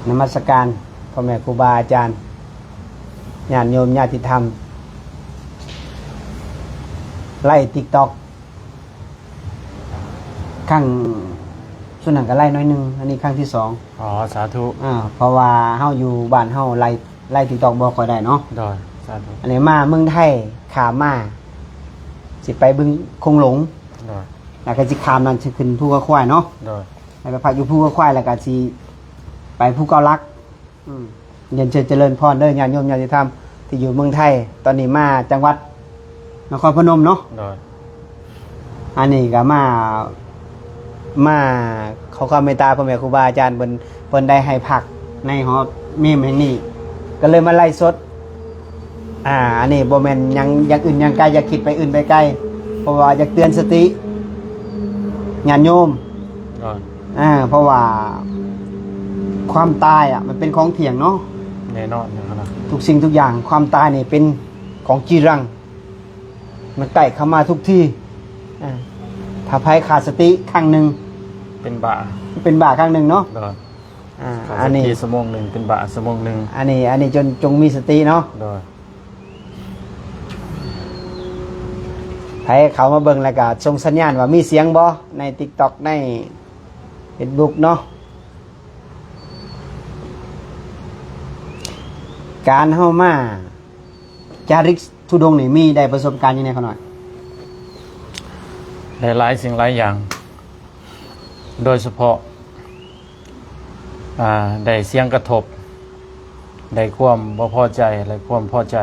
ນະມັດສະການພໍ່ແມ່ຄູບາອາຈານ ຍາດໂຍມຍາດຕິທຳ ໄລຕິກຕັອກ ຄັ້ງ ສ່ວນນັ້ນກໍໄລໜ້ອຍໜຶ່ງ ອັນນີ້ຄັ້ງທີສອງ. ອໍ ສາທຸ. ອາ ເພາະວ່າເຮົາຢູ່ບ້ານເຮົາໄລ ໄລຕິກຕັອກບໍ່ຄ່ອຍໄດ້ເນາະ. ໂດຍ ສາທຸ. ອັນນີ້ມາເມືອງໄທ ຂ້າມມາ ຊິໄປບຶງຄົງຫຼົງ. ໂດຍ. ແລ້ວກໍຊິຂ້າມນັ້ນ ຊິຂຶ້ນພູກະຄວາຍເນາະ. ໂດຍ. ແລ້ວໄປພັກຢູ່ພູກະຄວາຍ ແລ້ວກໍຊິໄປພູເກົ້າຫຼັກ. ອືມ ຮຽນເຊີນຈະເລີນພອນເດີ ຍາດໂຍມຍາດຕິທຳທີ່ຢູ່ເມືອງໄທ. ຕອນນີ້ມາຈັງຫວັດນະຄອນພະນົມເນາະ. ໂດຍ. ອັນນີ້ກໍມາ ມາຂໍຄວາມເມດຕາພໍ່ແມ່ຄູບາອາຈານເພິ່ນ ເພິ່ນໄດ້ໃຫ້ພັກໃນຫໍເມມແຫ່ງນີ້ ກໍເລີຍມາໄລສົດ. ອາ ອັນນີ້ບໍ່ແມ່ນຫຍັງຢ່າງອື່ນຫຍັງໄກ ຢ່າຄິດໄປອື່ນໄປໄກ ເພາະວ່າຢາກເຕືອນສະຕິຍາດໂຍມ. ໂດຍ. ອາ ເພາະວ່າຄວາມຕາຍອະ ມັນເປັນຂອງທ່ຽງເນາະ. ແນ່ນອນນະ ທຸກສິ່ງທຸກຢ່າງ ຄວາມຕາຍນີ້ເປັນຂອງຈີລັງ ມັນໃກ້ເຂົ້າມາທຸກທີ. ອາ ຖ້າໃຜຂາດສະຕິຄັ້ງໜຶ່ງ ເປັນບ້າ ເປັນບ້າຄັ້ງໜຶ່ງເນາະ. ໂດຍ. ອາ ຂາດສະຕິ ອັນນີ້ຊົ່ວໂມງໜຶ່ງ ເປັນບ້າຊົ່ວໂມງໜຶ່ງ. ອັນນີ້ ອັນນີ້ຈົ່ງ ຈົ່ງມີສະຕິເນາະ. ໂດຍ. ໃຜເຂົ້າມາເບິ່ງແລ້ວກໍສົ່ງສັນຍານວ່າມີສຽງບໍ່ ໃນຕິກຕັອກ ໃນເຟສບຸກເນາະ. ການເຮົາມາຈາລິກທຸດົງນີ້ ມີໄດ້ປະສົບການຫຍັງແດ່ຂະນ້ອຍ? ໄດ້ຫຼາຍສິ່ງຫຼາຍຢ່າງ ໂດຍສະເພາະ ອາ ໄດ້ສຽງກະທົບ ໄດ້ຄວາມບໍ່ພໍໃຈ ແລະ ຄວາມພໍໃຈ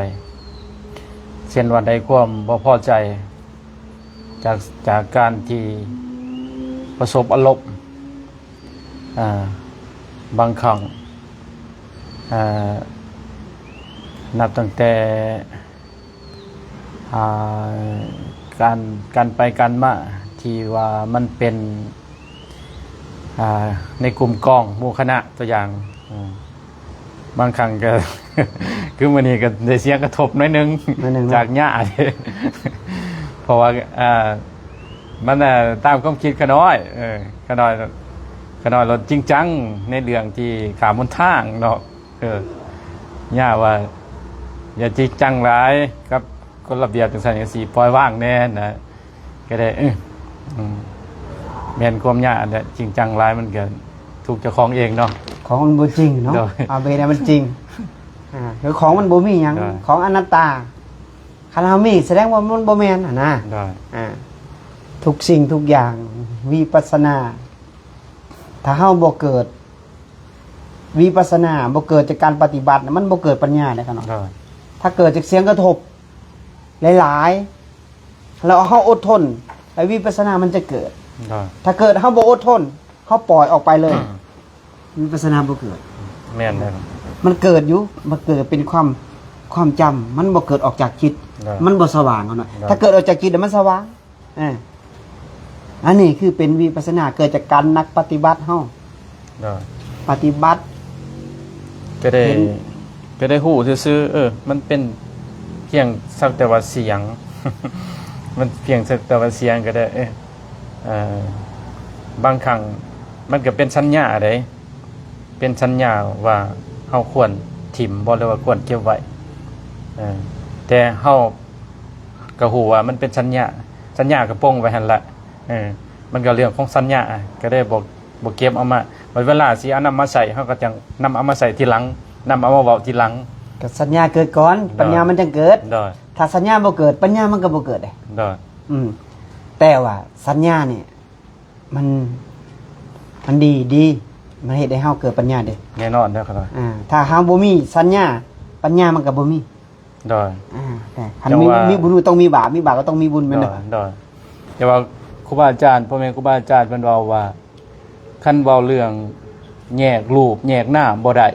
ເຊັ່ນວ່າໄດ້ຄວາມບໍ່ພໍໃຈ ຈາກ ຈາກການທີ່ປະສົບອາລົມ ອາ ບາງຄັ້ງ ອາ ນັບຕັ້ງແຕ່ ອາ ການ ການໄປການມາທີ່ວ່າມັນເປັນ ອາ ໃນກຸ່ມກອງໝູ່ຄະນະ ຕົວຢ່າງ ອາ ບາງຄັ້ງກໍ ຄືມື້ນີ້ກໍໄດ້ສຽງກະທົບໜ້ອຍໜຶ່ງ ໜ້ອຍໜຶ່ງເນາະ ຈາກຫຍ້າ ເພາະວ່າ ອາ ມັນ ອາ ຕາມຄວາມຄິດຂະນ້ອຍ ເອີ ຂະນ້ອຍ ຂະນ້ອຍລະຈິງຈັງໃນເລື່ອງທີ່ຂ້າມຫົນທາງເນາະ. ເອີ ຫຍ້າວ່າຢ່າຈິງຈັງຫຼາຍກັບກົດລະບຽບຈັ່ງຊັ້ນຈັ່ງຊີ້ ປ່ອຍວາງແດ່ນະ. ກໍໄດ້ ເອີ ອືມ ແມ່ນຄວາມຫຍ້າແຫຼະ ຈິງຈັງຫຼາຍມັນກໍທຸກເຈົ້າຂອງເອງເນາະ. ຂອງມັນບໍ່ຈິງເນາະ. ໂດຍ. ເອົາໄປເຮັດໃຫ້ມັນຈິງ. ອາ ຄືຂອງມັນບໍ່ມີຫຍັງ. ໂດຍ. ຂອງອະນັດຕາ. ຄັນເຮົາມີ ສະແດງວ່າມັນບໍ່ແມ່ນຫັ້ນນະ. ໂດຍ. ອາ ທຸກສິ່ງທຸກຢ່າງ ວິປັດສະນາ ຖ້າເຮົາບໍ່ເກີດວິປັດສະນາ ບໍ່ເກີດຈາກການປະຕິບັດ ມັນບໍ່ເກີດປັນຍາເດ້ຂະນ້ອຍ. ໂດຍ. ຖ້າເກີດຈາກສຽງກະທົບຫຼາຍໆ ແລ້ວເຮົາອົດທົນ ແລ້ວວິປັດສະນາມັນຈະເກີດ. ໂດຍ. ຖ້າເກີດເຮົາບໍ່ອົດທົນ ເຮົາປ່ອຍອອກໄປເລີຍ ວິປັດສະນາບໍ່ເກີດ. ແມ່ນແລ້ວ. ມັນເກີດຢູ່ ມັນເກີດເປັນຄວາມ ຄວາມຈຳ ມັນບໍ່ເກີດອອກຈາກຈິດ. ໂດຍ. ມັນບໍ່ສະຫວ່າງເນາະ. ໂດຍ. ຖ້າເກີດອອກຈາກຈິດແລ້ວມັນສະຫວ່າງ. ເອີ ອັນນີ້ຄືເປັນວິປັດສະນາ ເກີດຈາກການນັກປະຕິບັດເຮົາ. ໂດຍ. ປະຕິບັດ ກໍໄດ້ ເຫັນ ກໍໄດ້ຮູ້ຊື່ໆ ເອີ ມັນເປັນພຽງສັກແຕ່ວ່າສຽງ ມັນພຽງສັກແຕ່ວ່າສຽງກໍໄດ້ ເອີ ເອີ ບາງຄັ້ງມັນກໍເປັນສັນຍາເດ້ ເປັນສັນຍາວ່າເຮົາຄວນຖິ້ມບໍ່ ຫຼືວ່າຄວນເກັບໄວ້ ເອີ ແຕ່ເຮົາກໍຮູ້ວ່າມັນເປັນສັນຍາ ສັນຍາກໍປົງໄວ້ຫັ້ນລະ ເອີ ມັນກໍເລື່ອງຂອງສັນຍາ ກໍໄດ້ບໍ່ ບໍ່ເກັບເອົາມາ ບັດເວລາຊິເອົານຳມາໃຊ້ ເຮົາກໍຈັ່ງນຳເອົາມາໃຊ້ທີຫຼັງ ນຳເອົາມາເວົ້າທີຫຼັງ. ກໍສັນຍາເກີດກ່ອນ ໂດຍ ປັນຍາມັນຈັ່ງເກີດ. ໂດຍ. ຖ້າສັນຍາບໍ່ເກີດ ປັນຍາມັນກໍບໍ່ເກີດເດ້. ໂດຍ. ອືມ ແຕ່ວ່າສັນຍານີ້ ມັນ ມັນດີ ດີ ມັນເຮັດໃຫ້ເຮົາເກີດປັນຍາເດ້. ແນ່ນອນເດີ ອາ ຖ້າເຮົາບໍ່ມີສັນຍາ ປັນຍາມັນກໍບໍ່ມີ. ໂດຍ. ອາ ແຕ່ຄັນມີ ມີບຸນກໍຕ້ອງມີບາບ ມີບາບກໍຕ້ອງມີບຸນ ແມ່ນບໍ່? ໂດຍ. ແຕ່ວ່າຄູບາອາຈານ ພໍ່ແມ່ຄູບາອາຈານເພິ່ນເວົ້າວ່າ ຄັນເວົ້າເລື່ອງແຍກຮູບແຍກນາມບໍ່ໄດ້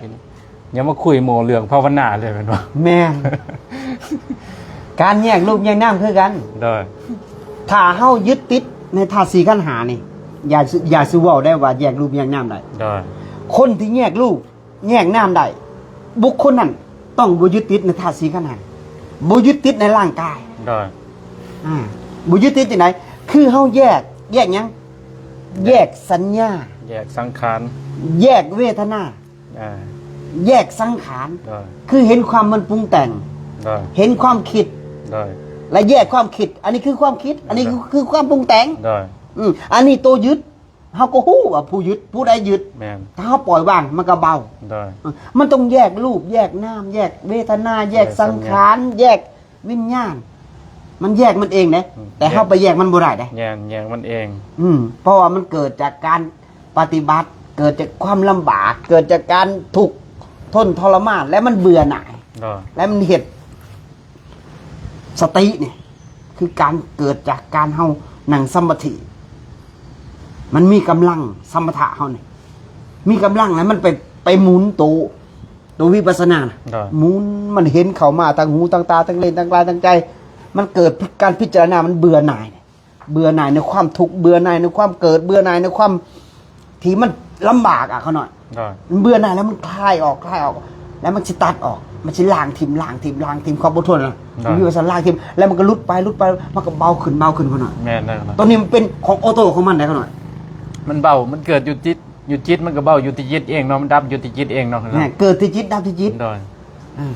ຢ່າມາຄຸຍໂມ້ເລື່ອງພາວະນາເລີຍ ແມ່ນບໍ່? ແມ່ນ. ການແຍກຮູບແຍກນາມຄືກັນ. ໂດຍ. ຖ້າເຮົາຍຶດຕິດໃນທາດສີ່ຂັນຫ້ານີ້ ຢ່າ ຢ່າສູ່ເວົ້າໄດ້ວ່າແຍກຮູບແຍກນາມໄດ້. ໂດຍ. ຄົນທີ່ແຍກຮູບ ແຍກນາມໄດ້ ບຸກຄົນນັ້ນຕ້ອງບໍ່ຍຶດຕິດໃນທາດສີ່ຂັນຫ້າ ບໍ່ຍຶດຕິດໃນຮ່າງກາຍ. ໂດຍ. ອາ ບໍ່ຍຶດຕິດຈັ່ງໃດ? ຄືເຮົາແຍກ ແຍກຫຍັງ? ແຍກສັນຍາ ແຍກສັງຂານ ແຍກເວທະນາ. ອ່າ ແຍກສັງຂານ ໂດຍ ຄືເຫັນຄວາມມັນປຸງແຕ່ງ ໂດຍ ເຫັນຄວາມຄິດ ໂດຍ ແລະ ແຍກຄວາມຄິດ ອັນນີ້ຄືຄວາມຄິດ ອັນນີ້ຄື ໂດຍ ຄືຄວາມປຸງແຕ່ງ ໂດຍ ອືມ ອັນນີ້ໂຕຍຶດ ເຮົາກໍຮູ້ວ່າຜູ້ຍຶດ ຜູ້ໃດຍຶດ ແມ່ນ ຖ້າເຮົາປ່ອຍວາງມັນກໍເບົາ ໂດຍ ເອີ ມັນຕ້ອງແຍກຮູບ ແຍກນາມ ແຍກເວທະນາ ແຍກສັງຂານ ແຍກວິນຍານ ມັນແຍກມັນເອງເດ້ ອືມ ແຕ່ເຮົາໄປແຍກມັນບໍ່ໄດ້ເດ້ ແຍກ ແຍກມັນເອງ ອືມ ເພາະວ່າມັນເກີດຈາກການປະຕິບັດ ເກີດຈາກຄວາມລຳບາກ ເກີດຈາກການທຸກທົນທໍລະມານ ແລະ ມັນເບື່ອໜ່າຍ ໂດຍ ແລະ ມັນເຮັດ ສະຕິນີ້ຄືການເກີດຈາກການເຮົານັ່ງສະມາທິ ມັນມີກຳລັງ ສະມະຖະເຮົານີ້ມີກຳລັງ ແລ້ວມັນໄປ ໄປໝູນໂຕ ໂຕວິປັດສະນານະ ໂດຍ ໝູນ ມັນເຫັນເຂົ້າມາທາງຫູ ທາງຕາ ທາງເລນ ທາງກາຍ ທາງໃຈ ມັນເກີດການພິຈາລະນາ ມັນເບື່ອໜ່າຍ ເບື່ອໜ່າຍໃນຄວາມທຸກ ເບື່ອໜ່າຍໃນຄວາມເກີດ ເບື່ອໜ່າຍໃນຄວາມທີ່ມັນລຳບາກອະ ຂ້ານ້ອຍ ໂດຍ ເບື່ອໜ່າຍແລ້ວມັນຄາຍອອກ ຄາຍອອກ ແລ້ວມັນຊິຕັດອອກ ມັນຊິລ້າງຖິ້ມ ລ້າງຖິ້ມ ລ້າງຖິ້ມຄວາມອົດທົນນະ ໂດຍ ມີວາສະນາລ້າງຖິ້ມ ແລ້ວມັນກໍຫຼຸດໄປ ຫຼຸດໄປ ມັນກໍເບົາຂຶ້ນ ເບົາຂຶ້ນ ຂ້ານ້ອຍ ແມ່ນແລ້ວ ໂຕນີ້ມັນເປັນຂອງໂອໂຕຂອງມັນໄດ໋ ຂ້ານ້ອຍ ມັນເບົາ ມັນເກີດຢູ່ຈິດ ຢູ່ຈິດມັນກໍເບົາ ຢູ່ທີ່ຈິດເອງເນາະ ມັນດັບຢູ່ທີ່ຈິດເອງເນາະ ແມ່ນ ເກີດທີ່ຈິດ ດັບທີ່ຈິດ ໂດຍ ອືມ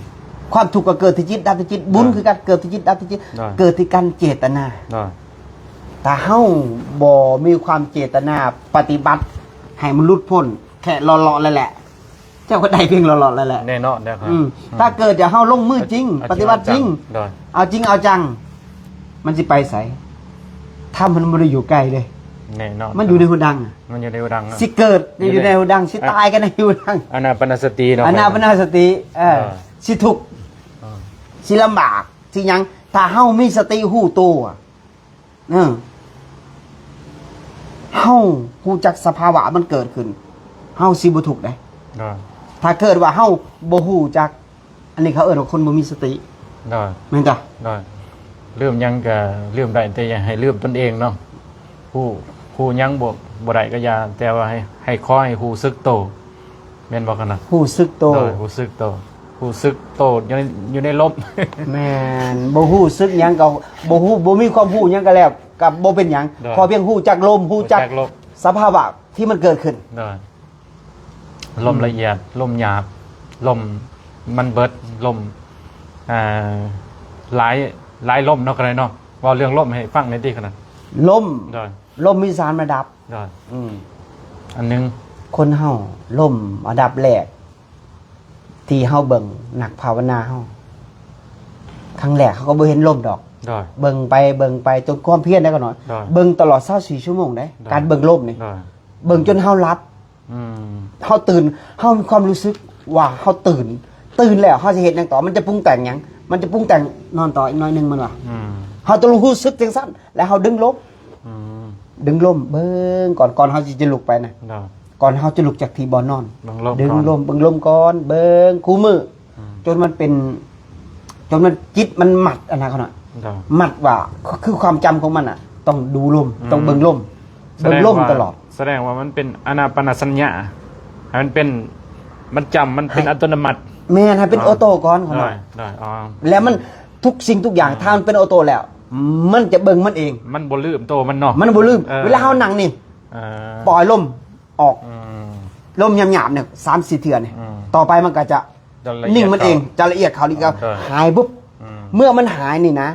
ຄວາມທຸກກໍເກີດທີ່ຈິດ ດັບທີ່ຈິດ ບຸນ ໂດຍ ຄືກັນ ເກີດທີ່ຈິດ ດັບທີ່ຈິດ ໂດຍ ເກີດທີ່ການເຈດຕະນາ ໂດຍ ຖ້າເຮົາບໍ່ມີຄວາມເຈດຕະນາປະຕິບັດໃຫ້ມັນຫຼຸດພົ້ນ ແຄ່ເລາະໆແຫຼະ ເຈົ້າກໍໄດ້ພຽງເລາະໆແຫຼະ ແນ່ນອນແລ້ວ ອືມ ອືມ ຖ້າເກີດຈາກເຮົາລົງມືຈິງ ເອົາຈິງ ປະຕິບັດຈິງ ເອົາຈັງ ໂດຍ ເອົາຈິງເອົາຈັງ ມັນຊິໄປໃສ? ທຳມັນບໍ່ໄດ້ຢູ່ໄກເດ້ ແນ່ນອນ ມັນຢູ່ໃນຫູດັງ ມັນຢູ່ໃນຫູດັງ ຊິເກີດຢູ່ໃນຫູດັງ ຊິຕາຍກໍໃນຫູດັງ ອານາປານະສະຕິເນາະ ອານາປານະສະຕິ ເອີ ເອີ ຊິທຸກ ເອີ ຊິລຳບາກ ຊິຫຍັງ ຖ້າເຮົາມີສະຕິຮູ້ໂຕ ເອີ ເຮົາຮູ້ຈັກສະພາວະມັນເກີດຂຶ້ນ ເຮົາຊິບໍ່ທຸກເດ້ ໂດຍ ຖ້າເກີດວ່າເຮົາບໍ່ຮູ້ຈັກ ອັນນີ້ເຂົາເອີ້ນວ່າຄົນບໍ່ມີສະຕິ ໂດຍ ແມ່ນຕາ ໂດຍ ລືມຫຍັງກະລືມໄດ້ ແຕ່ຢ່າໃຫ້ລືມຕົນເອງເນາະ ຮູ້ ຮູ້ຫຍັງບໍ່ ບໍ່ໄດ້ກໍຢ່າ ແຕ່ວ່າໃຫ້ ໃຫ້ ຂໍໃຫ້ຮູ້ສຶກໂຕ ແມ່ນບໍ່ຂະນະ? ຮູ້ສຶກໂຕ ໂດຍ ຮູ້ສຶກໂຕ ຮູ້ສຶກໂຕຢູ່ໃນ ຢູ່ໃນລົມ ແມ່ນ ບໍ່ຮູ້ສຶກຫຍັງກໍບໍ່ຮູ້ ບໍ່ມີຄວາມຮູ້ຫຍັງກໍແລ້ວ ກໍບໍ່ເປັນຫຍັງ ໂດຍ ຂໍພຽງຮູ້ຈັກລົມ ຮູ້ຈັກ ຮູ້ຈັກລົມ ສະພາວະທີ່ມັນເກີດຂຶ້ນ ໂດຍ ລົມ ອືມ ລະອຽດ ລົມຫຍາບ ລົມມັນເບິດ ລົມ ອ່າ ຫຼາຍ ຫຼາຍລົມເນາະ ກໍໄດ້ເນາະ ເວົ້າເລື່ອງລົມໃຫ້ຟັງແດ່ຕິຂະນະ ລົມ ໂດຍ ລົມມີສາມລະດັບ ໂດຍ ອືມ ອັນໜຶ່ງ ຄົນເຮົາ ລົມລະດັບແລກ ທີ່ເຮົາເບິ່ງນັກພາວະນາເຮົາ ຄັ້ງແລກເຮົາກໍບໍ່ເຫັນລົມດອກ ໂດຍ ເບິ່ງໄປ ເບິ່ງໄປ ຈົນຄວາມພຽນໄດ້ກໍໜ້ອຍ ໂດຍ ເບິ່ງຕະຫຼອດຊາວສີ່ຊົ່ວໂມງເດ້ ໂດຍ ການເບິ່ງລົມນີ້ ໂດຍ ເບິ່ງຈົນເຮົາຫຼັບ ອືມ ເຮົາຕື່ນ ເຮົາມີຄວາມຮູ້ສຶກວ່າເຮົາຕື່ນ ຕື່ນແລ້ວເຮົາຊິເຮັດຫຍັງຕໍ່? ມັນຈະປຸງແຕ່ງຫຍັງ? ມັນຈະປຸງແຕ່ງນອນຕໍ່ອີກໜ້ອຍໜຶ່ງ ມັນວ່າ ອືມ ເຮົາຕ້ອງຮູ້ສຶກຈັ່ງຊັ້ນ ແລ້ວເຮົາດຶງລົມ ອືມ ດຶງລົມເບິ່ງກ່ອນ ກ່ອນເຮົາຊິຈະລຸກໄປນະ ໂດຍ ກ່ອນເຮົາຈະລຸກຈາກທີ່ບ່ອນນອນ ເບິ່ງລົມ ດຶງລົມ ເບິ່ງລົມກ່ອນ ເບິ່ງຄູ່ມື້ ອືມ ຈົນມັນເປັນ ຈົນມັນ ຈິດມັນມັດອັນນັ້ນເຂົານະ ໂດຍ ມັດວ່າ ຄືຄວາມຈຳຂອງມັນນະ ຕ້ອງດູລົມ ອືມ ຕ້ອງເບິ່ງລົມ ສະແດງວ່າ ເບິ່ງລົມຕະຫຼອດ ສະແດງວ່າມັນເປັນອານາປານະສັນຍາ ໃຫ້ມັນເປັນ ມັນຈຳ ມັນເປັນ ໃຫ້ ອັດຕະໂນມັດ ແມ່ນ ໃຫ້ເປັນ ອໍ ໂອໂຕກ່ອນເຂົານະ ໂດຍ ໂດຍ ອໍ ແລ້ວມັນ ທຸກສິ່ງທຸກຢ່າງ ອືມ ຖ້າມັນເປັນໂອໂຕແລ້ວ ມັນຈະເບິ່ງມັນເອງ ມັນບໍ່ລືມໂຕມັນເນາະ ມັນບໍ່ລືມ ເອີ ເວລາເຮົານັ່ງນີ້ ເອີ ປ່ອຍລົມອອກ ອືມ ລົມຫຍາບໆນີ້ ສາມສີ່ເທື່ອນີ້ ອືມ ຕໍ່ໄປມັນກໍຈະ ຈະລະອຽດ ນິ່ງມັນເອງ ເຂົ້າ ຈະລະອຽດເຂົ້າ ນີ້ກໍ ເອີ ຫາຍບຸບ ອືມ ເມື່ອມັນຫາຍນີ້ນະ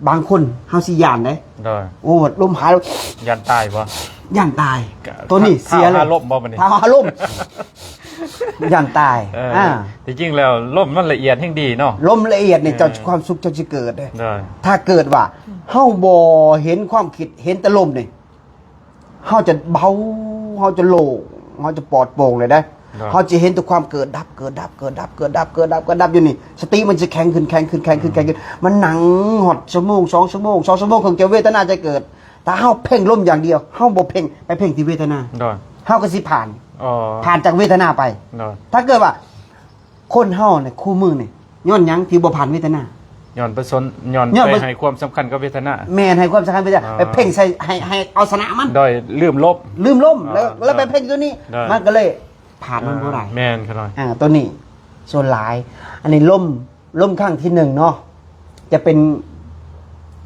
ບາງຄົນເຮົາຊິຢ້ານເດ້ ໂດຍ ໂອ້ ລົມຫາຍ ຢ້ານຕາຍບໍ່? ຢ້ານຕາຍ ກະ ໂຕນີ້ເສຍເລີຍ ທ້າວຫາລົມບໍ່ບັດນີ້? ທ້າວຫາລົມ ຢ້ານຕາຍ ເອີ ອ່າ ທີ່ຈິງແລ້ວລົມມັນລະອຽດແຮງດີເນາະ ລົມລະອຽດນີ້ ເອີ ເຈົ້າ ຄວາມສຸກເຈົ້າຊິເກີດເດ້ ໂດຍ ຖ້າເກີດວ່າເຮົາບໍ່ເຫັນຄວາມຄິດ ເຫັນແຕ່ລົມນີ້ ເຮົາຈະເບົາ ເຮົາຈະໂລ່ງ ເຮົາຈະປອດໂປ່ງເລີຍເດ້ ໂດຍ ເຮົາຈະເຫັນແຕ່ຄວາມເກີດດັບ ເກີດດັບ ເກີດດັບ ເກີດດັບ ເກີດດັບ ເກີດດັບຢູ່ນີ້ ສະຕິມັນຈະແຂງຂຶ້ນ ແຂງຂຶ້ນ ແຂງຂຶ້ນ ແຂງຂຶ້ນ ມັນນັ່ງຮອດຊົ່ວໂມງ ສອງຊົ່ວໂມງ ສອງຊົ່ວໂມງເຄິ່ງ ຈະເວທະນາຈະເກີດ ຖ້າເຮົາເພັ່ງລົມຢ່າງດຽວ ເຮົາບໍ່ເພັ່ງ ໄປເພັ່ງທີ່ເວທະນາ ໂດຍ ເຮົາກໍຊິຜ່ານ ອໍ ຜ່ານຈາກເວທະນາໄປ ໂດຍ ຖ້າເກີດວ່າ ຄົນເຮົານີ້ຄູ່ມື້ນີ້ ຍ້ອນຫຍັງທີ່ບໍ່ຜ່ານເວທະນາ? ຍ້ອນປະສົນ ຍ້ອນ ຍ້ອນ ໄປ ປະ ໃຫ້ຄວາມສຳຄັນກັບເວທະນາ ແມ່ນ ໃຫ້ຄວາມສຳຄັນເວທະນາ ອໍ ໄປເພັ່ງໃສ່ ໃຫ້ ໃຫ້ເອົາຊະນະມັນ ໂດຍ ລືມລົມ ລືມລົມ ອໍ ແລ້ວ ໂດຍ ແລ້ວໄປເພັ່ງຕົວນີ້ ໂດຍ ມັນກໍເລີຍຜ່ານມັນບໍ່ໄດ້ ອ່າ ແມ່ນຂະນ້ອຍ ອ່າ ຕົວນີ້ສ່ວນຫຼາຍ ອັນນີ້ລົມ ລົມຄັ້ງທີໜຶ່ງເນາະ ຈະເປັນ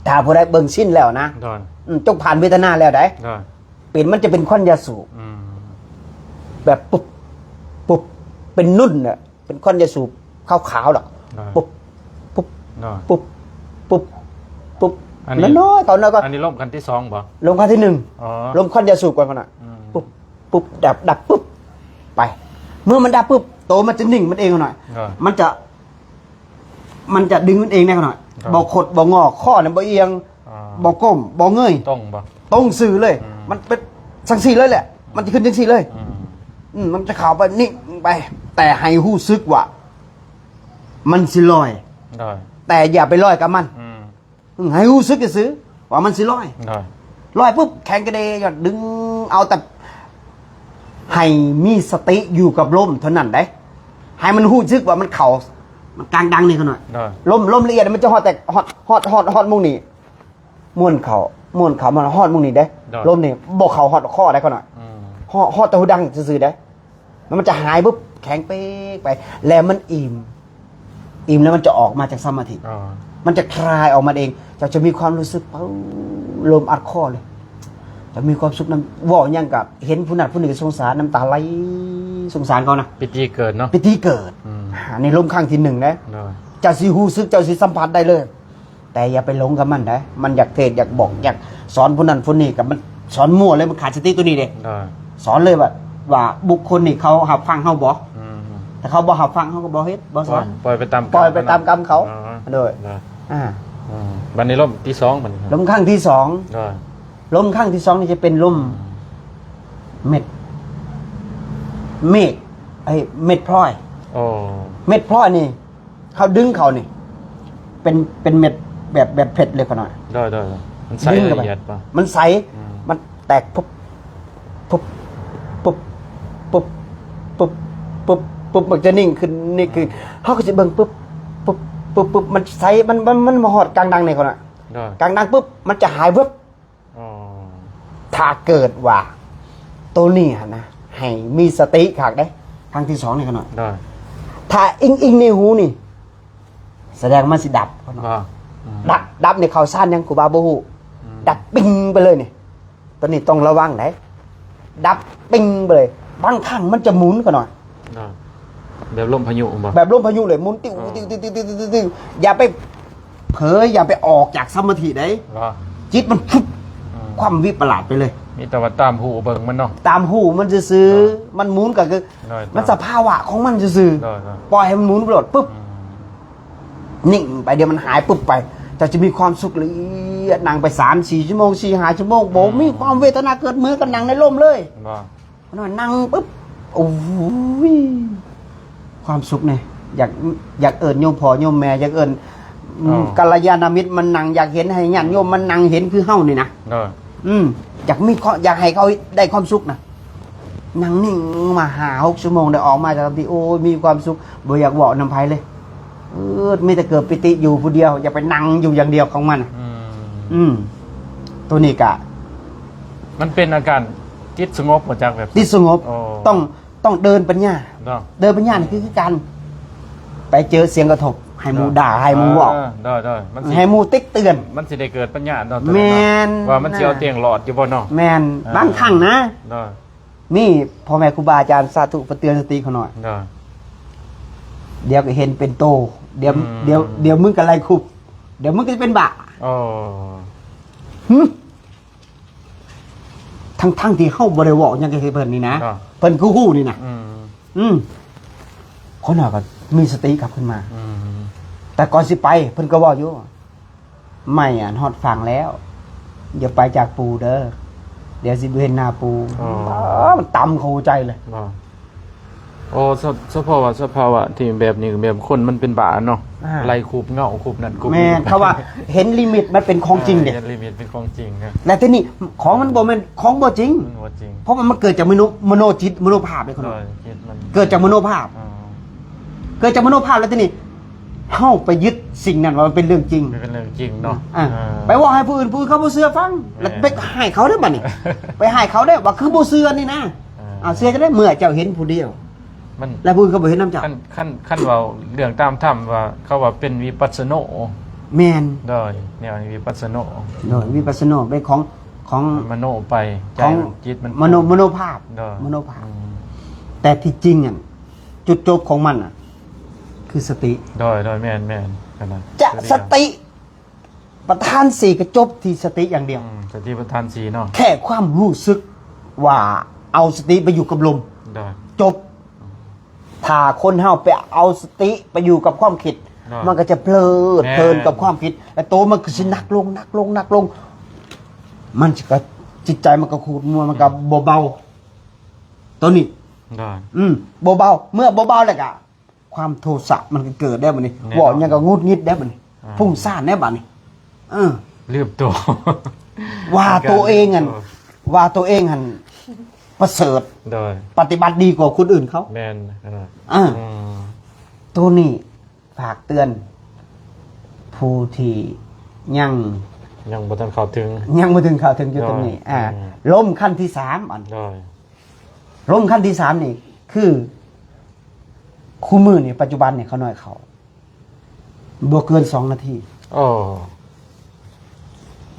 ຖ້າຜູ້ໃດເບິ່ງຊິນແລ້ວນະ ໂດຍ ອືມ ຈົງຜ່ານເວທະນາແລ້ວໃດ ໂດຍ ເປັນ ມັນຈະເປັນຄວັນຢາສູບ ອືມ ແບບປຸບ ປຸບ ເປັນນຸ່ນນະ ເປັນຄວັນຢາສູບຂາວໆດອກ ອ່າ ປຸບ ປຸບ ອ່າ ປຸບ ປຸບ ປຸບ ອັນນີ້ ນ້ອຍໆ ເຂົານ້ອຍກໍ ອັນນີ້ລົມຂັ້ນທີສອງບໍ່? ລົມຂັ້ນທີໜຶ່ງ ອໍ ລົມຄວັນຢາສູບກ່ອນ ເຂົານ້ອຍ ອືມ ປຸບ ປຸບ ດັບ ດັບ ປຶບ ໄປ ເມື່ອມັນດັບປຶບ ໂຕມັນຈະນິ່ງມັນເອງ ເຂົານ້ອຍ ອ່າ ມັນຈະ ມັນຈະດຶງມັນເອງໄດ້ ເຂົານ້ອຍ ອ່າ ບໍ່ຄົດບໍ່ງໍ ຄໍນະບໍ່ອຽງ ອ່າ ບໍ່ກົ້ມບໍ່ເງີຍ ຕົງບໍ່? ຕົງຊື່ເລີຍ ອືມ ມັນເປັນຈັ່ງຊີ້ເລີຍແຫຼະ ມັນຈະຂຶ້ນຈັ່ງຊີ້ເລີຍ ອືມ ອືມ ມັນຈະເຂົ້າໄປນີ້ໄປ ແຕ່ໃຫ້ຮູ້ສຶກວ່າມັນຊິລອຍ ໂດຍ ແຕ່ຢ່າໄປລອຍກັບມັນ ອືມ ອືມ ໃຫ້ຮູ້ສຶກຊື່ໆວ່າມັນຊິລອຍ ໂດຍ ລອຍປຶບ ແຂງກະເດຍ ດຶງເອົາແຕ່ ໃຫ້ມີສະຕິຢູ່ກັບລົມເທົ່ານັ້ນເດ້ ໃຫ້ມັນຮູ້ສຶກວ່າມັນເຂົ້າ ມັນກາງດັງນີ້ ເຂົານ້ອຍ ໂດຍ ລົມ ລົມລະອຽດມັນຈະຮອດແຕ່ ຮອດ ຮອດ ຮອດ ຮອດໝ່ອງນີ້ ມ້ວນເຂົ້າ ມ້ວນເຂົ້າ ມັນຮອດໝ່ອງນີ້ເດ້ ໂດຍ ລົມນີ້ບໍ່ເຂົ້າຮອດຄໍໄດ້ ເຂົານ້ອຍ ອືມ ຮອດ ຮອດແຕ່ຫູດັງຊື່ໆເດ້ ແລ້ວມັນຈະຫາຍປຶບ ແຂງເປກໄປ ແລ້ວມັນອີ່ມ ອີ່ມແລ້ວມັນຈະອອກມາຈາກສະມາທິ ອໍ ມັນຈະຄາຍອອກມາເອງ ເຈົ້າຈະມີຄວາມຮູ້ສຶກ ປຶ້ ລົມອັດຄໍເລີຍ ຈະມີຄວາມສຸກນຳ ເວົ້າຫຍັງກໍເຫັນຜູ້ນັ້ນຜູ້ນີ້ກໍສົງສານ ນ້ຳຕາໄຫຼ ສົງສານເຂົານະ ປີຕິເກີດເນາະ ປີຕິເກີດ ອືມ ອັນນີ້ລົມຄັ້ງທີໜຶ່ງເດ້ ໂດຍ ເຈົ້າຊິຮູ້ສຶກ ເຈົ້າຊິສຳຜັດໄດ້ເລີຍ ແຕ່ຢ່າໄປຫຼົງກັບມັນໄດ໋ ມັນຢາກເທດ ຢາກບອກ ຢາກສອນຜູ້ນັ້ນຜູ້ນີ້ ກໍມັນສອນມົວເລີຍ ມັນຂາດສະຕິຕົວນີ້ເດ້ ອ່າ ສອນເລີຍວ່າ ວ່າບຸກຄົນນີ້ເຂົາຮັບຟັງເຮົາບໍ່ ອືມ ຖ້າເຂົາບໍ່ຮັບຟັງ ເຮົາກໍບໍ່ເຮັດ ບໍ່ສອນ ປ່ອຍ ປ່ອຍໄປຕາມ ປ່ອຍໄປຕາມກຳເຂົາ ອໍ ໂດຍ ອ່າ ອ່າ ອືມ ບັດນີ້ລົມທີສອງ ບັດນີ້ ລົມຄັ້ງທີສອງ ອ່າ ລົມຄັ້ງທີສອງນີ້ຈະເປັນລົມ ອືມ ເມັດ ເມກ ໄອ້ເມັດພລອຍ ໂອ້ ເມັດພລອຍນີ້ ເຮົາດຶງເຂົານີ້ ເປັນ ເປັນເມັດແບບ ແບບເພັດເລີຍ ເຂົານ້ອຍ ໂດຍໆ ມັນໃສ ລະອຽດປະ ມັນໃສ ອືມ ມັນແຕກ ປຸບ ປຸບ ປຸບ ປຸບ ປຸບ ມັນຈະນິ່ງຂຶ້ນ ນີ້ຄື ເຮົາກໍຊິເບິ່ງ ປຶບ ປຶບ ປຶບ ປຶບ ມັນໃສ ມັນ ມັນ ມັນມາຮອດກາງດັງນີ້ ເຂົານ້ອຍ ໂດຍ ກາງດັງປຶບ ມັນຈະຫາຍ ວຶບ ອໍ ຖ້າເກີດວ່າໂຕນີ້ຫັ້ນນະ ໃຫ້ມີສະຕິຄັກເດ້ ຄັ້ງທີສອງນີ້ ຂ້ານ້ອຍ ໄດ້ ຖ້າອີ່ງໆໃນຫູນີ້ ສະແດງວ່າມັນຊິດັບ ຂ້ານ້ອຍ ອືມ ດັບ ດັບໃນເຂົ້າຊານຫຍັງ ຄູບາບໍ່ຮູ້ ອືມ ດັບປິງໄປເລີຍນີ້ ໂຕນີ້ຕ້ອງລະວັງໄດ໋ ດັບປິງໄປເລີຍ ບາງຄັ້ງມັນຈະໝູນ ຂ້ານ້ອຍ ອ່າ ແບບລົມພາຍຸບໍ່? ແບບລົມພາຍຸເລີຍ ໝູນຕິວ ອ່າ ຕິວ ຕິວ ຕິວ ຕິວ ຕິວ ຕິວ ຢ່າໄປເຜີ ຢ່າໄປອອກຈາກສະມາທິໄດ໋ ອ່າ ຈິດມັນຟຶບ ອືມ ຄວາມວິປະຫຼາດໄປເລີຍ ມີແຕ່ວ່າຕາມຫູເບິ່ງມັນເນາະ ຕາມຫູມັນຊື່ໆ ອ່າ ມັນໝູນກໍຄື ໂດຍ ມັນສະພາວະຂອງມັນຊື່ໆ ໂດຍ ໂດຍ ປ່ອຍໃຫ້ມັນໝູນໄປໂລດ ປຶບ ອ່າ ນິ່ງໄປ ດຽວມັນຫາຍປຶບໄປ ເຈົ້າຈະມີຄວາມສຸກລະອຽດ ນັ່ງໄປສາມສີ່ຊົ່ວໂມງ ສີ່ຫ້າຊົ່ວໂມງ ບໍ່ ອືມ ມີຄວາມເວທະນາເກີດ ເໝືອນກັບນັ່ງໃນລົມເລີຍ ວ່າ ນ້ອຍນັ່ງປຶບ ໂອ້ຍ ຄວາມສຸກນີ້ ຢາກ ຢາກເອີ້ນໂຍມພໍ່ໂຍມແມ່ ຢາກເອີ້ນ ອໍ ກັນລະຍານະມິດມານັ່ງ ຢາກເຫັນໃຫ້ຍາດໂຍມມານັ່ງເຫັນຄືເຮົານີ້ນະ ເອີ ອືມ ຢາກມີຄວາມ ຢາກໃຫ້ເຂົາໄດ້ຄວາມສຸກນະ ນັ່ງນິ່ງມາຫ້າຫົກຊົ່ວໂມງ ໄດ້ອອກມາຈາກທີ່ ໂອ້ຍ ມີຄວາມສຸກ ບໍ່ຢາກເວົ້ານຳໃຜເລີຍ ເອີ ມີແຕ່ເກີດປີຕິຢູ່ຜູ້ດຽວ ຢາກໄປນັ່ງຢູ່ຢ່າງດຽວຂອງມັນ ອືມ ອືມ ໂຕນີ້ກະ ມັນເປັນອາການຈິດສະຫງົບ ບໍ່ຈັກແບບ ຈິດສະຫງົບ ອໍ ຕ້ອງ ຕ້ອງເດີນປັນຍາເນາະ ເດີນປັນຍານີ້ຄື ຄືການໄປເຈີສຽງກະທົບ ໃຫ້ໝູ່ ອ່າ ດ່າ ໃຫ້ໝູ່ເວົ້າ ເອີ ໂດຍໆ ມັນຊິ ໃຫ້ໝູ່ຕິກເຕືອນ ມັນຊິໄດ້ເກີດປັນຍາເນາະ ແມ່ນ ວ່າມັນຊິເອົາຕົວເອງລອດຢູ່ບໍ່ເນາະ ແມ່ນ ອ່າ ບາງຄັ້ງນະ ໂດຍ ມີພໍ່ແມ່ຄູບາອາຈານສາທຸເພິ່ນເຕືອນສະຕິຂ້ານ້ອຍ ໂດຍ ດຽວກໍເຫັນເປັນໂຕ ດຽວ ອືມ ດຽວ ດຽວມຶງກໍໄລ່ຄຸບ ດຽວມຶງກໍຈະເປັນບ້າ ອໍ ຫຶ ທັງໆທີ່ເຮົາບໍ່ໄດ້ເວົ້າຫຍັງກັບເພິ່ນນີ້ນະ ອ່າ ເພິ່ນຄືຮູ້ນີ້ນະ ອືມ ອືມ ຄົນເຮົາກໍມີສະຕິກັບຄືນມາ ອືມ ແຕ່ກ່ອນຊິໄປ ເພິ່ນກໍເວົ້າຢູ່ ໄມ້ອັນຮອດຝັ່ງແລ້ວ ຢ່າໄປຈາກປູເດີ ດຽວຊິບໍ່ເຫັນໜ້າປູ ອໍ ມັນຕຳເຂົ້າຫົວໃຈເລີຍ ບໍ່ ໂອ້ ສະ ສະເພາະວ່າ ສະພາວະທີ່ແບບນີ້ ແບບຄົນມັນເປັນບ້າເນາະ ອ່າ ໄລ່ຄູບເຫງົາຄູບນັ້ນຄູບ ແມ່ ນີ້ ເຂົາວ່າເຫັນລິມິດມັນເປັນຂອງຈິງເດ້ ເອີ ເຫັນລິມິດເປັນຂອງຈິງນະ ແລະທີ່ນີ້ຂອງມັນບໍ່ແມ່ນຂອງບໍ່ຈິງ ມັນບໍ່ຈິງ ເພາະວ່າມັນເກີດຈາກມະໂນ ມະໂນຈິດ ມະໂນພາບເດ້ ໂດຍ ຈິດມັນ ເກີດຈາກມະໂນພາບ ອໍ ເກີດຈາກມະໂນພາບ ແລ້ວທີນີ້ເຮົາໄປຍຶດສິ່ງນັ້ນວ່າມັນເປັນເລື່ອງຈິງ ມັນເປັນເລື່ອງຈິງເນາະ ອ່າ ອ່າ ໄປເວົ້າໃຫ້ຜູ້ອື່ນ ຜູ້ອື່ນເຂົາບໍ່ເຊື່ອຟັງ ແມ່ນ ແລ້ວໄປໃຫ້ເຂົາເດ້ບັດນີ້ ໄປໃຫ້ເຂົາເດ້ວ່າຄືບໍ່ເຊື່ອນີ້ນະ ອ່າ ອ່າ ເຊື່ອຈັ່ງໃດ ເມື່ອເຈົ້າເຫັນຜູ້ດຽວ ມັນ ແລ້ວຜູ້ອື່ນເຂົາບໍ່ເຫັນນຳເຈົ້າ ຄັນ ຄັນ ຄັນເວົ້າເລື່ອງຕາມທຳວ່າ ເຂົາວ່າເປັນວິປັດສະໂນ ແມ່ນ ໂດຍ ແນວວິປັດສະໂນ ໂດຍ ວິປັດສະໂນ ເປັນຂອງ ຂອງ ມັນມະໂນໄປ ໃຈ ຂອງ ມັນ ຈິດມັນ ມະໂນ ມະໂນພາບ ໂດຍ ມະໂນພາບ ອືມ ແຕ່ທີ່ຈິງຫັ້ນ ຈຸດຈົບຂອງມັນນະ ຄືສະຕິ. ໂດຍ ໂດຍ ແມ່ນ ແມ່ນ ອັນນັ້ນ ຈະສະຕິ ປະທານສີ່ກໍຈົບທີ່ສະຕິຢ່າງດຽວ. ອືມ ສະຕິປະທານສີ່ເນາະ. ແຄ່ຄວາມຮູ້ສຶກວ່າເອົາສະຕິໄປຢູ່ກັບລົມ. ໂດຍ ຈົບ. ຖ້າຄົນເຮົາໄປເອົາສະຕິໄປຢູ່ກັບຄວາມຄິດ ໂດຍ ມັນກໍຈະເພີດເພີນ ແມ່ນ ກັບຄວາມຄິດ ແລ້ວໂຕມັນກໍຊິໜັກລົງ ໜັກລົງ ໜັກລົງ ມັນຊິກໍ ຈິດໃຈມັນກໍຂູດມົວ ມັນກໍ ອືມ ບໍ່ເບົາ ໂຕນີ້. ໂດຍ ອືມ ບໍ່ເບົາ ເມື່ອບໍ່ເບົາແລ້ວກໍ ຄວາມໂທສະມັນກໍເກີດແລ້ວບັດນີ້ ແນ່ນອນ ເວົ້າຫຍັງກໍຫງຸດຫງິດແລ້ວບັດນີ້ ອ່າ ຟຸ້ງສ້ານແລ້ວບັດນີ້. ເອີ ລືມຕົວ ວ່າຕົວເອງຫັ້ນ ວ່າຕົວເອງຫັ້ນປະເສີດ ໂດຍ ປະຕິບັດດີກວ່າຄົນອື່ນເຂົາ. ແມ່ນ ເອີ ອືມ ໂຕນີ້ຝາກເຕືອນຜູ້ທີ່ຍັງ ຍັງບໍ່ທັນເຂົ້າເຖິງ ຍັງບໍ່ເຖິງເຂົ້າເຖິງຈຸດ ໂດຍ ຕົງນີ້ ອ່າ ອືມ ລົມຂັ້ນທີສາມ ອັນ ໂດຍ ລົມຂັ້ນທີສາມນີ້ຄື ຄູ່ມື້ນີ້ ປັດຈຸບັນນີ້ ຂ້ານ້ອຍເຂົາບໍ່ເກີນສອງນາທີ. ໂອ້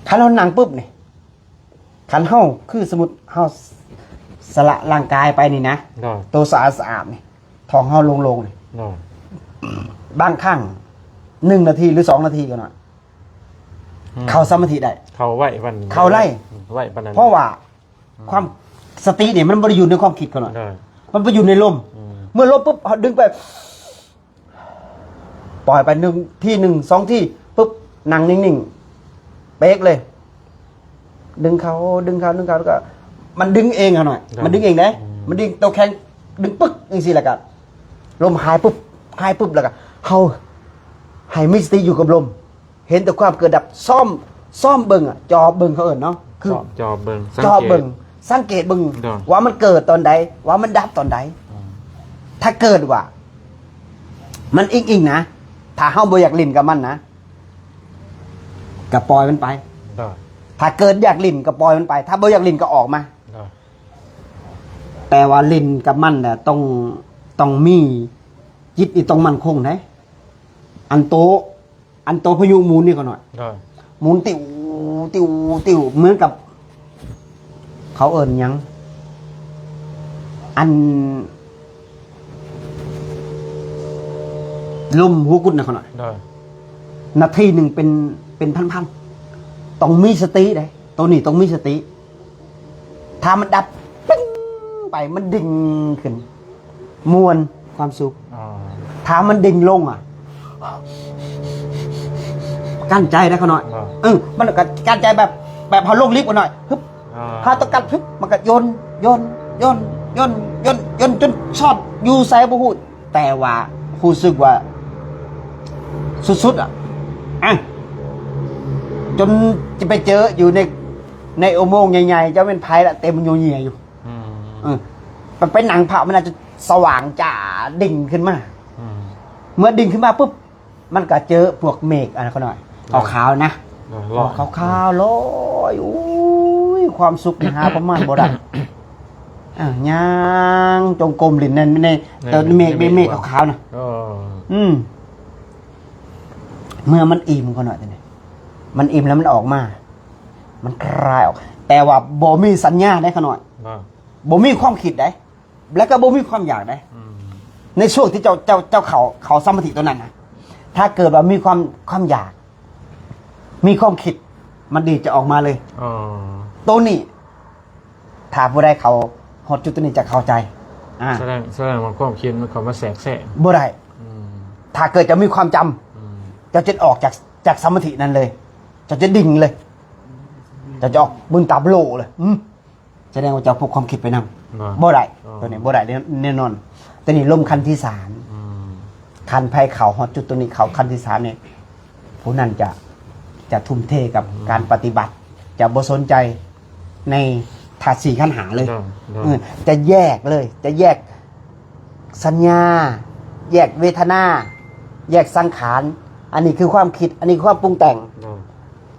ຄັນເຮົານັ່ງປຶບນີ້ ຄັນເຮົາ ຄືສົມມຸດເຮົາສະຫຼະຮ່າງກາຍໄປນີ້ນະ ໂດຍ ໂຕສະອາດໆນີ້ ທ້ອງເຮົາໂລ່ງໆນີ້ ໂດຍ ບາງຄັ້ງໜຶ່ງນາທີ ຫຼື ສອງນາທີກໍໜ້ອຍ ອືມ ເຂົ້າສະມາທິໄດ້ ເຂົ້າໄວປານ ເຂົ້າໄດ້ ໄວປານນັ້ນ ເພາະວ່າ ອືມ ຄວາມສະຕິນີ້ມັນບໍ່ໄດ້ຢູ່ໃນຄວາມຄິດເຂົາເນາະ ໂດຍ ມັນໄປຢູ່ໃນລົມ ອືມ ເມື່ອລົມປຶບ ເຮົາດຶງໄປ ປ່ອຍໄປໜຶ່ງທີ ໜຶ່ງ ສອງທີ ປຶບ ນັ່ງນິ່ງໆ ເປກເລີຍ ດຶງເຂົ້າ ດຶງເຂົ້າ ດຶງເຂົ້າ ແລ້ວກໍມັນດຶງເອງເຂົາໜ້ອຍ ໂດຍ ມັນດຶງເອງເດ້ ອືມ ມັນດຶງໂຕແຂງ ດຶງປຶກຈັ່ງຊີ້ ແລ້ວກໍລົມຫາຍປຶບ ຫາຍປຶບ ແລ້ວກໍເຮົາໃຫ້ມີສະຕິຢູ່ກັບລົມ. ເຫັນແຕ່ຄວາມເກີດດັບ ຊ້ອມ ຊ້ອມເບິ່ງອະ ຈອບເບິ່ງ ເຂົາເອີ້ນເນາະ ຄື ຈອບ ຈອບເບິ່ງ ສັງເກດ ຈອບເບິ່ງ ສັງເກດເບິ່ງ ໂດຍ ວ່າມັນເກີດຕອນໃດ ວ່າມັນດັບຕອນໃດ. ອືມ ຖ້າເກີດວ່າມັນອິງໆນະ ຖ້າເຮົາບໍ່ຢາກຫຼິ້ນກັບມັນນະ ກໍປ່ອຍມັນໄປ. ໂດຍ ຖ້າເກີດຢາກຫຼິ້ນກໍປ່ອຍມັນໄປ ຖ້າບໍ່ຢາກຫຼິ້ນກໍອອກມາ. ໂດຍ ແຕ່ວ່າຫຼິ້ນກັບມັນນະ ຕ້ອງ ຕ້ອງມີ ຈິດນີ້ຕ້ອງໝັ້ນຄົງເດ້ ອັນໂຕ ອັນໂຕພາຍຸໝູນນີ້ກໍໜ້ອຍ ໂດຍ ໝູນຕິວ ຕິວ ຕິວ ເໝືອນກັບ ເຂົາເອີ້ນຫຍັງ ອັນລົມຫົວກຸດນະ ເຂົາໜ້ອຍ ໂດຍ ນາທີໜຶ່ງເປັນ ເປັນພັນໆ ຕ້ອງມີສະຕິເດ້ ໂຕນີ້ຕ້ອງມີສະຕິ. ຖ້າມັນດັບ ປິ້ງ ໄປ ມັນດິ່ງຂຶ້ນ ມ່ວນ ຄວາມສຸກ. ອໍ ຖ້າມັນດິ່ງລົງອະ ກັ້ນໃຈໄດ້ຂ້ານ້ອຍ. ອໍ ເອີ ມັນກໍກັ້ນໃຈແບບ ແບບເຮົາລົງລິບຂ້ານ້ອຍ ຮຶບ ອໍ ເຮົາຕ້ອງກັ້ນ ຮຶບ ມັນກໍຍົນ ຍົນ ຍົນ ຍົນ ຍົນ ຍົນ ຈົນຊອດຢູ່ໃສບໍ່ຮູ້. ແຕ່ວ່າຮູ້ສຶກວ່າສຸດໆອະ ອະ ຈົນຈະໄປເຈີຢູ່ໃນ ໃນອຸໂມງໃຫຍ່ໆ ເຈົ້າແມ່ນໃຜລະ ເຕັມຢູ່ເຫຍື້ອຢູ່. ອືມ ເອີ ໄປ ໄປນັ່ງພະ ມັນອາດຈະສະຫວ່າງຈ້າ ດິ່ງຂຶ້ນມາ. ອືມ ເມື່ອດິ່ງຂຶ້ນມາປຶບ ມັນກໍເຈີພວກເມກ ອັນນັ້ນຂ້ານ້ອຍ ເອີ ຂາວໆນະ ເອີ ລອຍ ຂາວໆລອຍ ໂອ້ຍ ຄວາມສຸກນີ້ຫາປະມານບໍ່ໄດ້. ອ່າ ຍ່າງຈົງກົມຫຼິ້ນໃນ ໃນ ໃນ ໃນເມກ ເມກຂາວໆນະ. ເອີ ອືມ ເມື່ອມັນອີ່ມຂ້ານ້ອຍ ຕົວນີ້ ມັນອີ່ມແລ້ວມັນອອກມາ ມັນຄາຍອອກ ແຕ່ວ່າບໍ່ມີສັນຍາເດ້ຂ້ານ້ອຍ ບໍ່ ບໍ່ມີຄວາມຄິດເດ້ ແລ້ວກໍບໍ່ມີຄວາມຢາກເດ້. ອືມ ໃນຊ່ວງທີ່ເຈົ້າ ເຈົ້າ ເຈົ້າເຂົ້າ ເຂົ້າສະມາທິຕົວນັ້ນນະ ຖ້າເກີດວ່າມີຄວາມ ຄວາມຢາກ ມີຄວາມຄິດ ມັນດີຈະອອກມາເລີຍ. ອໍ ໂຕນີ້ ຖ້າຜູ້ໃດເຂົ້າຮອດຈຸດຕົວນີ້ຈະເຂົ້າໃຈ. ອ່າ ສະແດງ ສະແດງວ່າຄວາມຄິດມັນເຂົ້າມາແຊກແຊງ ບໍ່ໄດ້. ອືມ ຖ້າເກີດເຈົ້າມີຄວາມຈຳ ອືມ ເຈົ້າຈະອອກຈາກ ຈາກສະມາທິນັ້ນເລີຍ ເຈົ້າຈະດິ່ງເລີຍ ເຈົ້າຈະອອກມຶນຕາໂບເລີຍ. ອືມ ສະແດງວ່າເຈົ້າພົກຄວາມຄິດໄປນຳ. ບໍ່ ບໍ່ໄດ້. ອໍ ໂຕນີ້ບໍ່ໄດ້ແນ່ນອນ. ໂຕນີ້ລົມຂັ້ນທີສາມ. ອືມ ຄັນໃຜເຂົ້າຮອດຈຸດໂຕນີ້ ເຂົ້າຂັ້ນທີສາມນີ້ ຜູ້ນັ້ນຈະ ຈະທຸ່ມເທກັບ ອືມ ການປະຕິບັດ ຈະບໍ່ສົນໃຈໃນທາດສີ່ຂັນຫ້າເລີຍ. ໂດຍ ໂດຍ ເອີ ຈະແຍກເລີຍ ຈະແຍກສັນຍາ ແຍກເວທະນາ ແຍກສັງຂານ ອັນນີ້ຄືຄວາມຄິດ ອັນນີ້ຄືຄວາມປຸງແຕ່ງ. ໂດຍ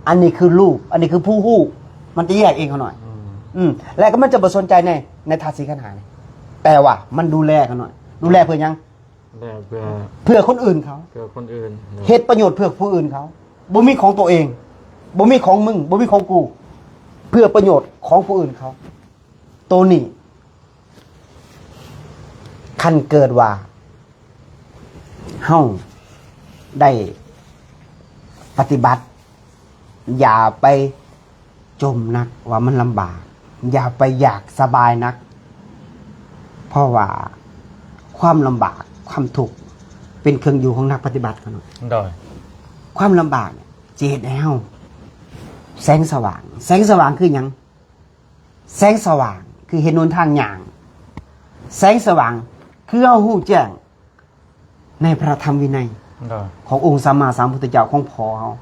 ອັນນີ້ຄືຮູບ ອັນນີ້ຄືຜູ້ຮູ້ ມັນຈະແຍກເອງຂ້ານ້ອຍ. ອືມ ອືມ ແລ້ວກໍມັນຈະບໍ່ສົນໃຈໃນ ໃນທາດສີ່ຂັນຫ້ານີ້ ແຕ່ວ່າມັນດູແລຂ້ານ້ອຍ. ດູແລເພື່ອຫຍັງ? ແລະເພື່ອ ເພື່ອຄົນອື່ນເຂົາ ເພື່ອຄົນອື່ນ ເຮັດປະໂຫຍດເພື່ອຜູ້ອື່ນເຂົາ ບໍ່ມີຂອງໂຕເອງ ບໍ່ມີຂອງມຶງ ບໍ່ມີຂອງກູ ເພື່ອປະໂຫຍດຂອງຜູ້ອື່ນເຂົາ. ໂຕນີ້ ຄັນເກີດວ່າ ເຮົາໄດ້ປະຕິບັດ ຢ່າໄປຈົ່ມໜັກວ່າມັນລຳບາກ, ຢ່າໄປຢາກສະບາຍໜັກ, ເພາະວ່າຄວາມລຳບາກ, ຄວາມທຸກ ເປັນເຄື່ອງຢູ່ຂອງນັກປະຕິບັດເຂົາເນາະ. ໂດຍ ຄວາມລຳບາກນີ້ຊິເຮັດໃຫ້ເຮົາແສງສະຫວ່າງ. ແສງສະຫວ່າງຄືຫຍັງ? ແສງສະຫວ່າງຄືເຫັນຫົນທາງຍ່າງ. ແສງສະຫວ່າງຄືເຮົາຮູ້ແຈ້ງໃນພະທຳວິໄນ ໂດຍ ຂອງອົງສຳມາສຳພຸດທະເຈົ້າ ຂອງພໍ່ເຮົາ.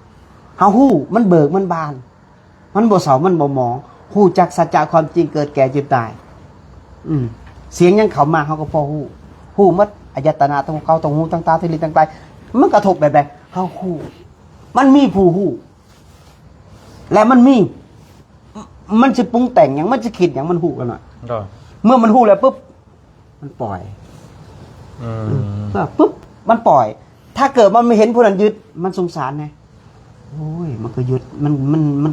ເຮົາຮູ້ ມັນເບີກ ມັນບານ, ມັນບໍ່ເສົ້າ ມັນບໍ່ໝອງ, ຮູ້ຈັກສັດຈະຄວາມຈິງເກີດແກ່ເຈັບຕາຍ. ອືມ ສຽງຫຍັງເຂົ້າມາ ເຮົາກໍພໍຮູ້, ຮູ້ໝົດ ອາຍະຕະນະ ທັງເຂົ້າ ທັງຫູ ທັງຕາ ທັງລິ້ນ ທັງກາຍ. ມັນກະທົບແບບໃດ ເຮົາຮູ້. ມັນມີຜູ້ຮູ້ ແລະ ມັນມີ ມັນຊິປຸງແຕ່ງຫຍັງ ມັນຊິຄິດຫຍັງ ມັນຮູ້ແລ້ວນະ. ໂດຍ ເມື່ອມັນຮູ້ແລ້ວປຶບ ມັນປ່ອຍ. ອືມ ເອີ ປຶບ ມັນປ່ອຍ. ຖ້າເກີດວ່າມັນເຫັນຜູ້ນັ້ນຍຶດ ມັນສົງສານແດ່. ໂອ້ຍ ມັນກໍຍຶດ ມັນ ມັນ ມັນ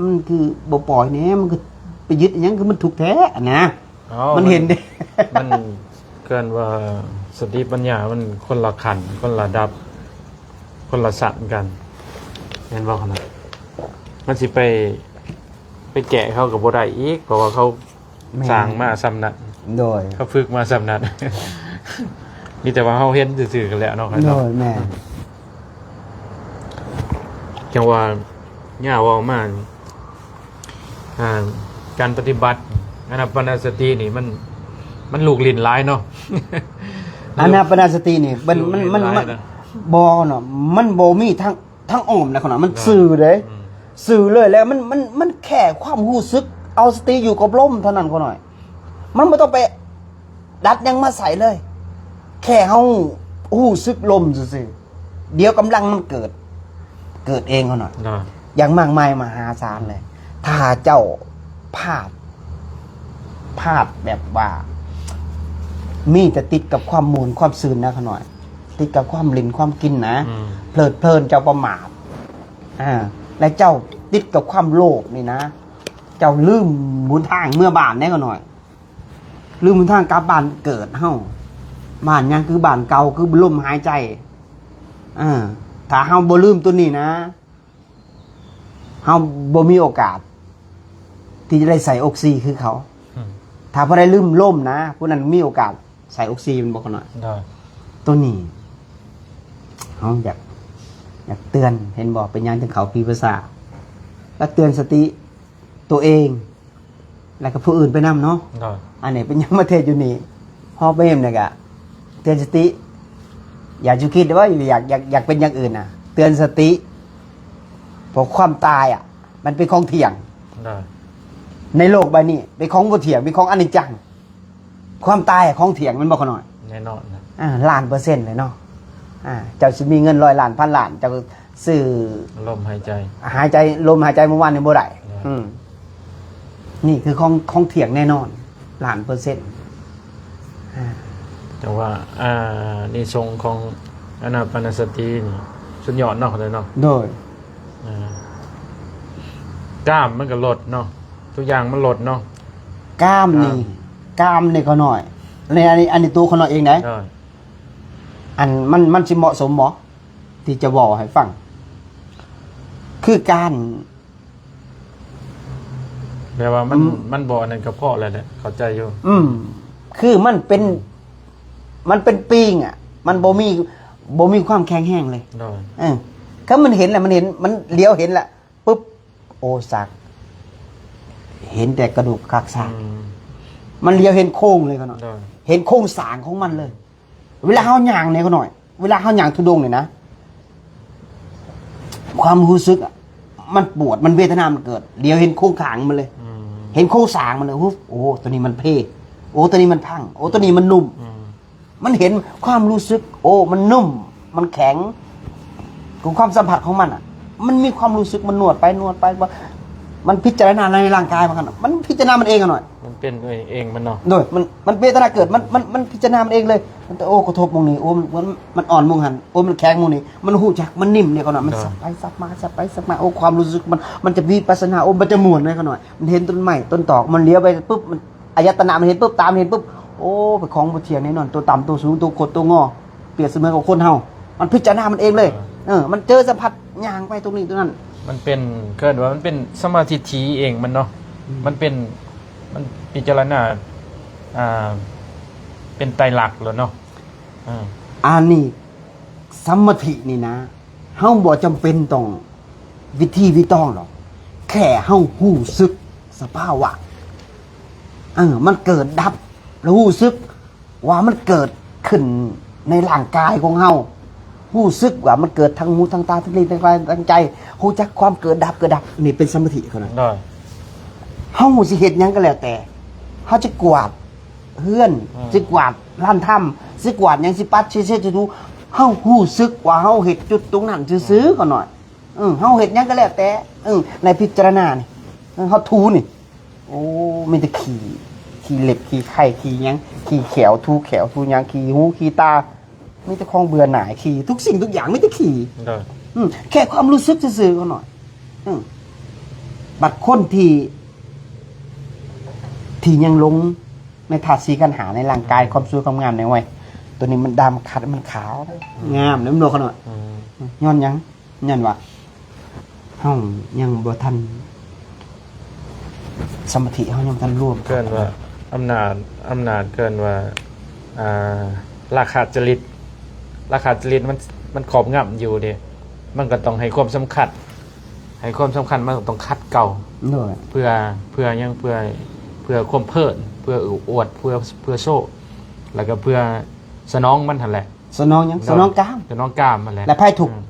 ມັນຄືບໍ່ປ່ອຍແດ່ ມັນຄືໄປຍຶດອີ່ຫຍັງ ຄືມັນທຸກແທ້ຫັ້ນນະ. ເອົ້າ ມັນເຫັນເດ້ ມັນ ມັນເອີ້ນວ່າສະຕິປັນຍາມັນຄົນລະຂັ້ນ ຄົນລະດັບ ຄົນລະຊັ້ນກັນ ແມ່ນບໍ່ຂະນ້ອຍ? ມັນຊິໄປ ໄປແກ້ເຂົາກໍບໍ່ໄດ້ອີກ ເພາະວ່າເຂົາ ແມ່ນ ສ້າງມາສ່ຳນັ້ນ. ໂດຍ ເຂົາຝຶກມາສ່ຳນັ້ນ ມີແຕ່ວ່າເຮົາເຫັນຊື່ໆ ກັນແຫຼະເນາະ. ໂດຍ ແມ່ນ. ຈັ່ງວ່າຍ່າເວົ້າມາ ອ່າ ການປະຕິບັດອານາປານະສະຕິນີ້ ມັນ ມັນລູກຫຼິ້ນຫຼາຍເນາະ. ອານາປານະສະຕິນີ້ ມັນ ມັນ ມັນ ມັນ ບໍ່ເນາະ ມັນບໍ່ມີທາງ ທາງອ້ອມນະ ຂະນ້ອຍ ມັນ ອ່າ ສື່ເດ້. ອືມ ສື່ເລີຍ ແລ້ວມັນ ມັນ ມັນແຄ່ຄວາມຮູ້ສຶກ ເອົາສະຕິຢູ່ກັບລົມເທົ່ານັ້ນ ຂະນ້ອຍ. ມັນບໍ່ຕ້ອງໄປດັດຫຍັງມາໃສ່ເລີຍ ແຄ່ເຮົາຮູ້ສຶກລົມຊື່ໆ ດຽວກຳລັງມັນເກີດ ເກີດເອງ ຂະນ້ອຍ. ອ່າ ຢ່າງມາກມາຍມະຫາສານເລີຍ. ຖ້າເຈົ້າພາດ ພາດແບບວ່າ ມີແຕ່ຕິດກັບຄວາມມ່ວນຄວາມຊື່ນນະ ຂະນ້ອຍ ຕິດກັບຄວາມຫຼິ້ນຄວາມກິນນະ. ອືມ ເພີດເພີນ ເຈົ້າປະໝາດ ອ່າ ແລະ ເຈົ້າຕິດກັບຄວາມໂລບນີ້ນະ ເຈົ້າລືມຫົນທາງເມືອບ້ານແດ່ ຂະນ້ອຍ. ລືມຫົນທາງກັບບ້ານເກີດເຮົາ. ບ້ານຫຍັງ? ຄືບ້ານເກົ່າ ຄືລົມຫາຍໃຈ. ເອີ ຖ້າເຮົາບໍ່ລືມຕົວນີ້ນະ ເຮົາບໍ່ມີໂອກາດທີ່ຈະໄດ້ໃສ່ອົກຊີຄືເຂົາ. ອືມ ຖ້າຜູ້ໃດລືມລົມນະ ຜູ້ນັ້ນມີໂອກາດໃສ່ອົກຊີ ແມ່ນບໍ່ ຂະນ້ອຍ? ໂດຍ ຕົວນີ້ເຮົາຢາກ ຢາກເຕືອນ ເຫັນບໍ່? ເປັນຫຍັງຈຶ່ງເຂົ້າປີປະຊາ? ແລະ ເຕືອນສະຕິຕົວເອງ ແລະ ກໍຜູ້ອື່ນໄປນຳເນາະ. ໂດຍ ອັນນີ້ເປັນຫຍັງມາເທດຢູ່ນີ້? ຮອບໄປເຫັນນີ້ກະເຕືອນສະຕິ ຢ່າຈຸຄິດວ່າຢາກ ຢາກ ຢາກເປັນຢ່າງອື່ນນະ. ເຕືອນສະຕິ ເພາະຄວາມຕາຍອະ ມັນເປັນຂອງທ່ຽງ. ໂດຍ ໃນໂລກໃບນີ້ເປັນຂອງບໍ່ທ່ຽງ ເປັນຂອງອະນິດຈັງ. ຄວາມຕາຍຂອງທ່ຽງ ແມ່ນບໍ່ ຂະນ້ອຍ? ແນ່ນອນນະ. ອ່າ ລ້ານເປີເຊັນເລີຍເນາະ. ອ່າ ເຈົ້າຊິມີເງິນຮ້ອຍລ້ານ ພັນລ້ານ ເຈົ້າຊື້ລົມຫາຍໃຈ ຫາຍໃຈ ລົມຫາຍໃຈມື້ວານນີ້ບໍ່ໄດ້. ແມ່ນ. ອືມ ນີ້ຄືຂອງ ຂອງທ່ຽງແນ່ນອນ ລ້ານເປີເຊັນ. ອ່າ ແຕ່ວ່າ ອ່າ ນິສົງຂອງອານາປານະສະຕິນີ້ສຸດຍອດເນາະ ເນາະ. ໂດຍ ອ່າ ກ້າມມັນກໍລົດເນາະ ທຸກຢ່າງມັນລົດເນາະ. ກ້າມນີ້ ກ້າມນີ້ ຂະນ້ອຍ ອັນນີ້ ອັນນີ້ ອັນນີ້ໂຕຂະນ້ອຍເອງໄດ໋. ໂດຍ ອັນມັນ ມັນຊິເໝາະສົມບໍ່ ທີ່ຈະເວົ້າໃຫ້ຟັງ? ຄືການ ແປວ່າມັນ ອືມ ມັນບໍ່ອັນນັ້ນກໍພໍແລ້ວແຫຼະ ເຂົ້າໃຈຢູ່. ອືມ ຄືມັນເປັນ ມັນເປັນປີງອະ ມັນບໍ່ມີ ບໍ່ມີຄວາມແຂງແຮງເລີຍ. ໂດຍ ເອີ ຄັນມັນເຫັນແລ້ວ ມັນເຫັນ ມັນຫຼຽວເຫັນແລ້ວປຶບ ໂອ ສັກ ເຫັນແຕ່ກະດູກຄາກຊາກ. ອືມ ມັນຫຼຽວເຫັນໂຄງເລີຍ ຂະນ້ອຍ. ໂດຍ ເຫັນໂຄງສ້າງຂອງມັນເລີຍ. ເວລາເຮົາຍ່າງນີ້ ຂະນ້ອຍ ເວລາເຮົາຍ່າງທຸດົງນີ້ນະ ຄວາມຮູ້ສຶກອະ ມັນປວດ ມັນເວທະນາມັນເກີດ ຫຼຽວເຫັນໂຄງຂ້າງມັນເລີຍ. ອືມ ເຫັນໂຄງສ້າງມັນເລີຍ. ໂອ້ ໂຕນີ້ມັນເພ ໂອ້ ໂຕນີ້ມັນພັງ ໂອ້ ໂຕນີ້ມັນນຸ້ມ. ອືມ ມັນເຫັນຄວາມຮູ້ສຶກ ໂອ້ ມັນນຸ້ມ ມັນແຂງ ຂອງຄວາມສຳຜັດຂອງມັນອະ ມັນມີຄວາມຮູ້ສຶກ ມັນນວດໄປນວດໄປ ມັນພິຈາລະນາໃນຮ່າງກາຍມັນ ມັນພິຈາລະນາມັນເອງ ຂະນ້ອຍ. ມັນເປັນເອງມັນເນາະ. ໂດຍ ມັນ ມັນເວທະນາເກີດ ມັນ ມັນ ມັນພິຈາລະນາມັນເອງເລີຍ. ມັນ ໂອ້ ກະທົບໝ່ອງນີ້ ໂອ້ ມັນ ມັນອ່ອນໝ່ອງຫັ້ນ ໂອ້ ມັນແຂງໝ່ອງນີ້ ມັນຮູ້ຈັກ ມັນນິ່ມເດ ຂະນ້ອຍ. ມັນ ໂດຍ ສັບໄປສັບມາ ສັບໄປສັບມາ ໂອ້ ຄວາມຮູ້ສຶກມັນ ມັນຈະວິປັດສະນາ ໂອ້ ມັນຈະມ່ວນເດ ຂະນ້ອຍ. ມັນເຫັນຕົ້ນໄມ້ຕົ້ນຕອກ ມັນຫຼຽວໄປປຶບ ມັນ ອາຍະຕະນະມັນເຫັນປຶບ ຕາມັນເຫັນປຶບ ໂອ້ ເປັນຂອງບໍ່ທ່ຽງແນ່ນອນ ໂຕຕ່ຳ ໂຕສູງ ໂຕຄົດ ໂຕງໍ ປຽບສະເໝືອນກັບຄົນເຮົາ. ມັນພິຈາລະນາມັນເອງເລີຍ. ເອີ ເອີ ມັນເຈີສຳຜັດ ຍ່າງໄປຕົງນີ້ຕົງນັ້ນ. ມັນເປັນ ເອີ້ນວ່າມັນເປັນສຳມາທິດຖິເອງມັນເນາະ. ອືມ ມັນເປັນ ມັນພິຈາລະນາ ອ່າ ເປັນໄຕລັກແລ້ວເນາະ. ເອີ ອັນນີ້ສະມາທິນີ້ນະ ເຮົາບໍ່ຈຳເປັນຕ້ອງວິທີວິຕອງດອກ ແຄ່ເຮົາຮູ້ສຶກສະພາວະ ເອີ ມັນເກີດດັບ ແລ້ວຮູ້ສຶກວ່າມັນເກີດຂຶ້ນໃນຮ່າງກາຍຂອງເຮົາ ຮູ້ສຶກວ່າມັນເກີດທາງຫູ ທາງຕາ ທາງລີ້ນ ທາງກາຍ ທາງໃຈ ຮູ້ຈັກຄວາມເກີດດັບ ເກີດດັບ ນີ້ເປັນສະມາທິເຂົານະ. ໂດຍ ເຮົາຊິເຮັດຫຍັງກໍແລ້ວແຕ່ ເຮົາຈະກວາດ ເຮືອນ ອືມ ຊິກວາດລານທຳ ຊິກວາດຫຍັງ ຊິປັດ ຊິເຊັດ ຊິຖູ ເຮົາຮູ້ສຶກວ່າເຮົາເຮັດຈຸດຕົງນັ້ນຊື່ໆ ອືມ ຂະນ້ອຍ. ເອີ ເຮົາເຮັດຫຍັງກໍແລ້ວແຕ່ ເອີ ໃນພິຈາລະນານີ້ ເອີ ເຮົາຖູນີ້ ໂອ້ ມີແຕ່ຂີ້ ຂີ້ເລັບ ຂີ້ໄຂ່ ຂີ້ຫຍັງ ຂີ້ແຂ້ວ ຖູແຂ້ວ ຖູຫຍັງ ຂີ້ຫູ ຂີ້ຕາ ມີແຕ່ຂອງເບື່ອໜ່າຍ ຂີ້ ທຸກສິ່ງທຸກຢ່າງມີແຕ່ຂີ້. ໂດຍ ອືມ ແຄ່ຄວາມຮູ້ສຶກຊື່ໆ ຂະນ້ອຍ. ອືມ ບັດຄົນທີ່ ທີ່ຍັງຫຼົງໃນທາດສີ່ຂັນຫ້າ ໃນຮ່າງກາຍ ຄວາມສວຍຄວາມງາມໃນ ໂອ້ຍ ໂຕນີ້ມັນດຳຄັດ ມັນຂາວ ອືມ ງາມນະ ແມ່ນບໍ່ຂະນ້ອຍ? ອືມ ຍ້ອນຫຍັງ? ຍ້ອນວ່າເຮົາຍັງບໍ່ທັນ ສະມາທິເຮົາຍັງບໍ່ທັນລວມ. ເອີ້ນວ່າອຳນາດ ອຳນາດເອີ້ນວ່າ ອ່າ ລາຄະຈະລິດ ລາຄະຈະລິດມັນ ມັນຄອບງຳຢູ່ເດ້ ມັນກໍຕ້ອງໃຫ້ຄວາມສຳຄັນ ໃຫ້ຄວາມສຳຄັນ ມັນກໍຕ້ອງຂັດເກົາ. ໂດຍ ເພື່ອ ເພື່ອຫຍັງ? ເພື່ອ ເພື່ອຄວາມເພີນ ເພື່ອອວດ ເພື່ອ ເພື່ອໂຊ ແລ້ວກໍເພື່ອສະໜອງມັນຫັ້ນແຫຼະ. ສະໜອງຫຍັງ? ໂດຍ ສະໜອງກາມ ສະໜອງກາມຫັ້ນແຫຼະ ແລະໃຜທຸກ? ອືມ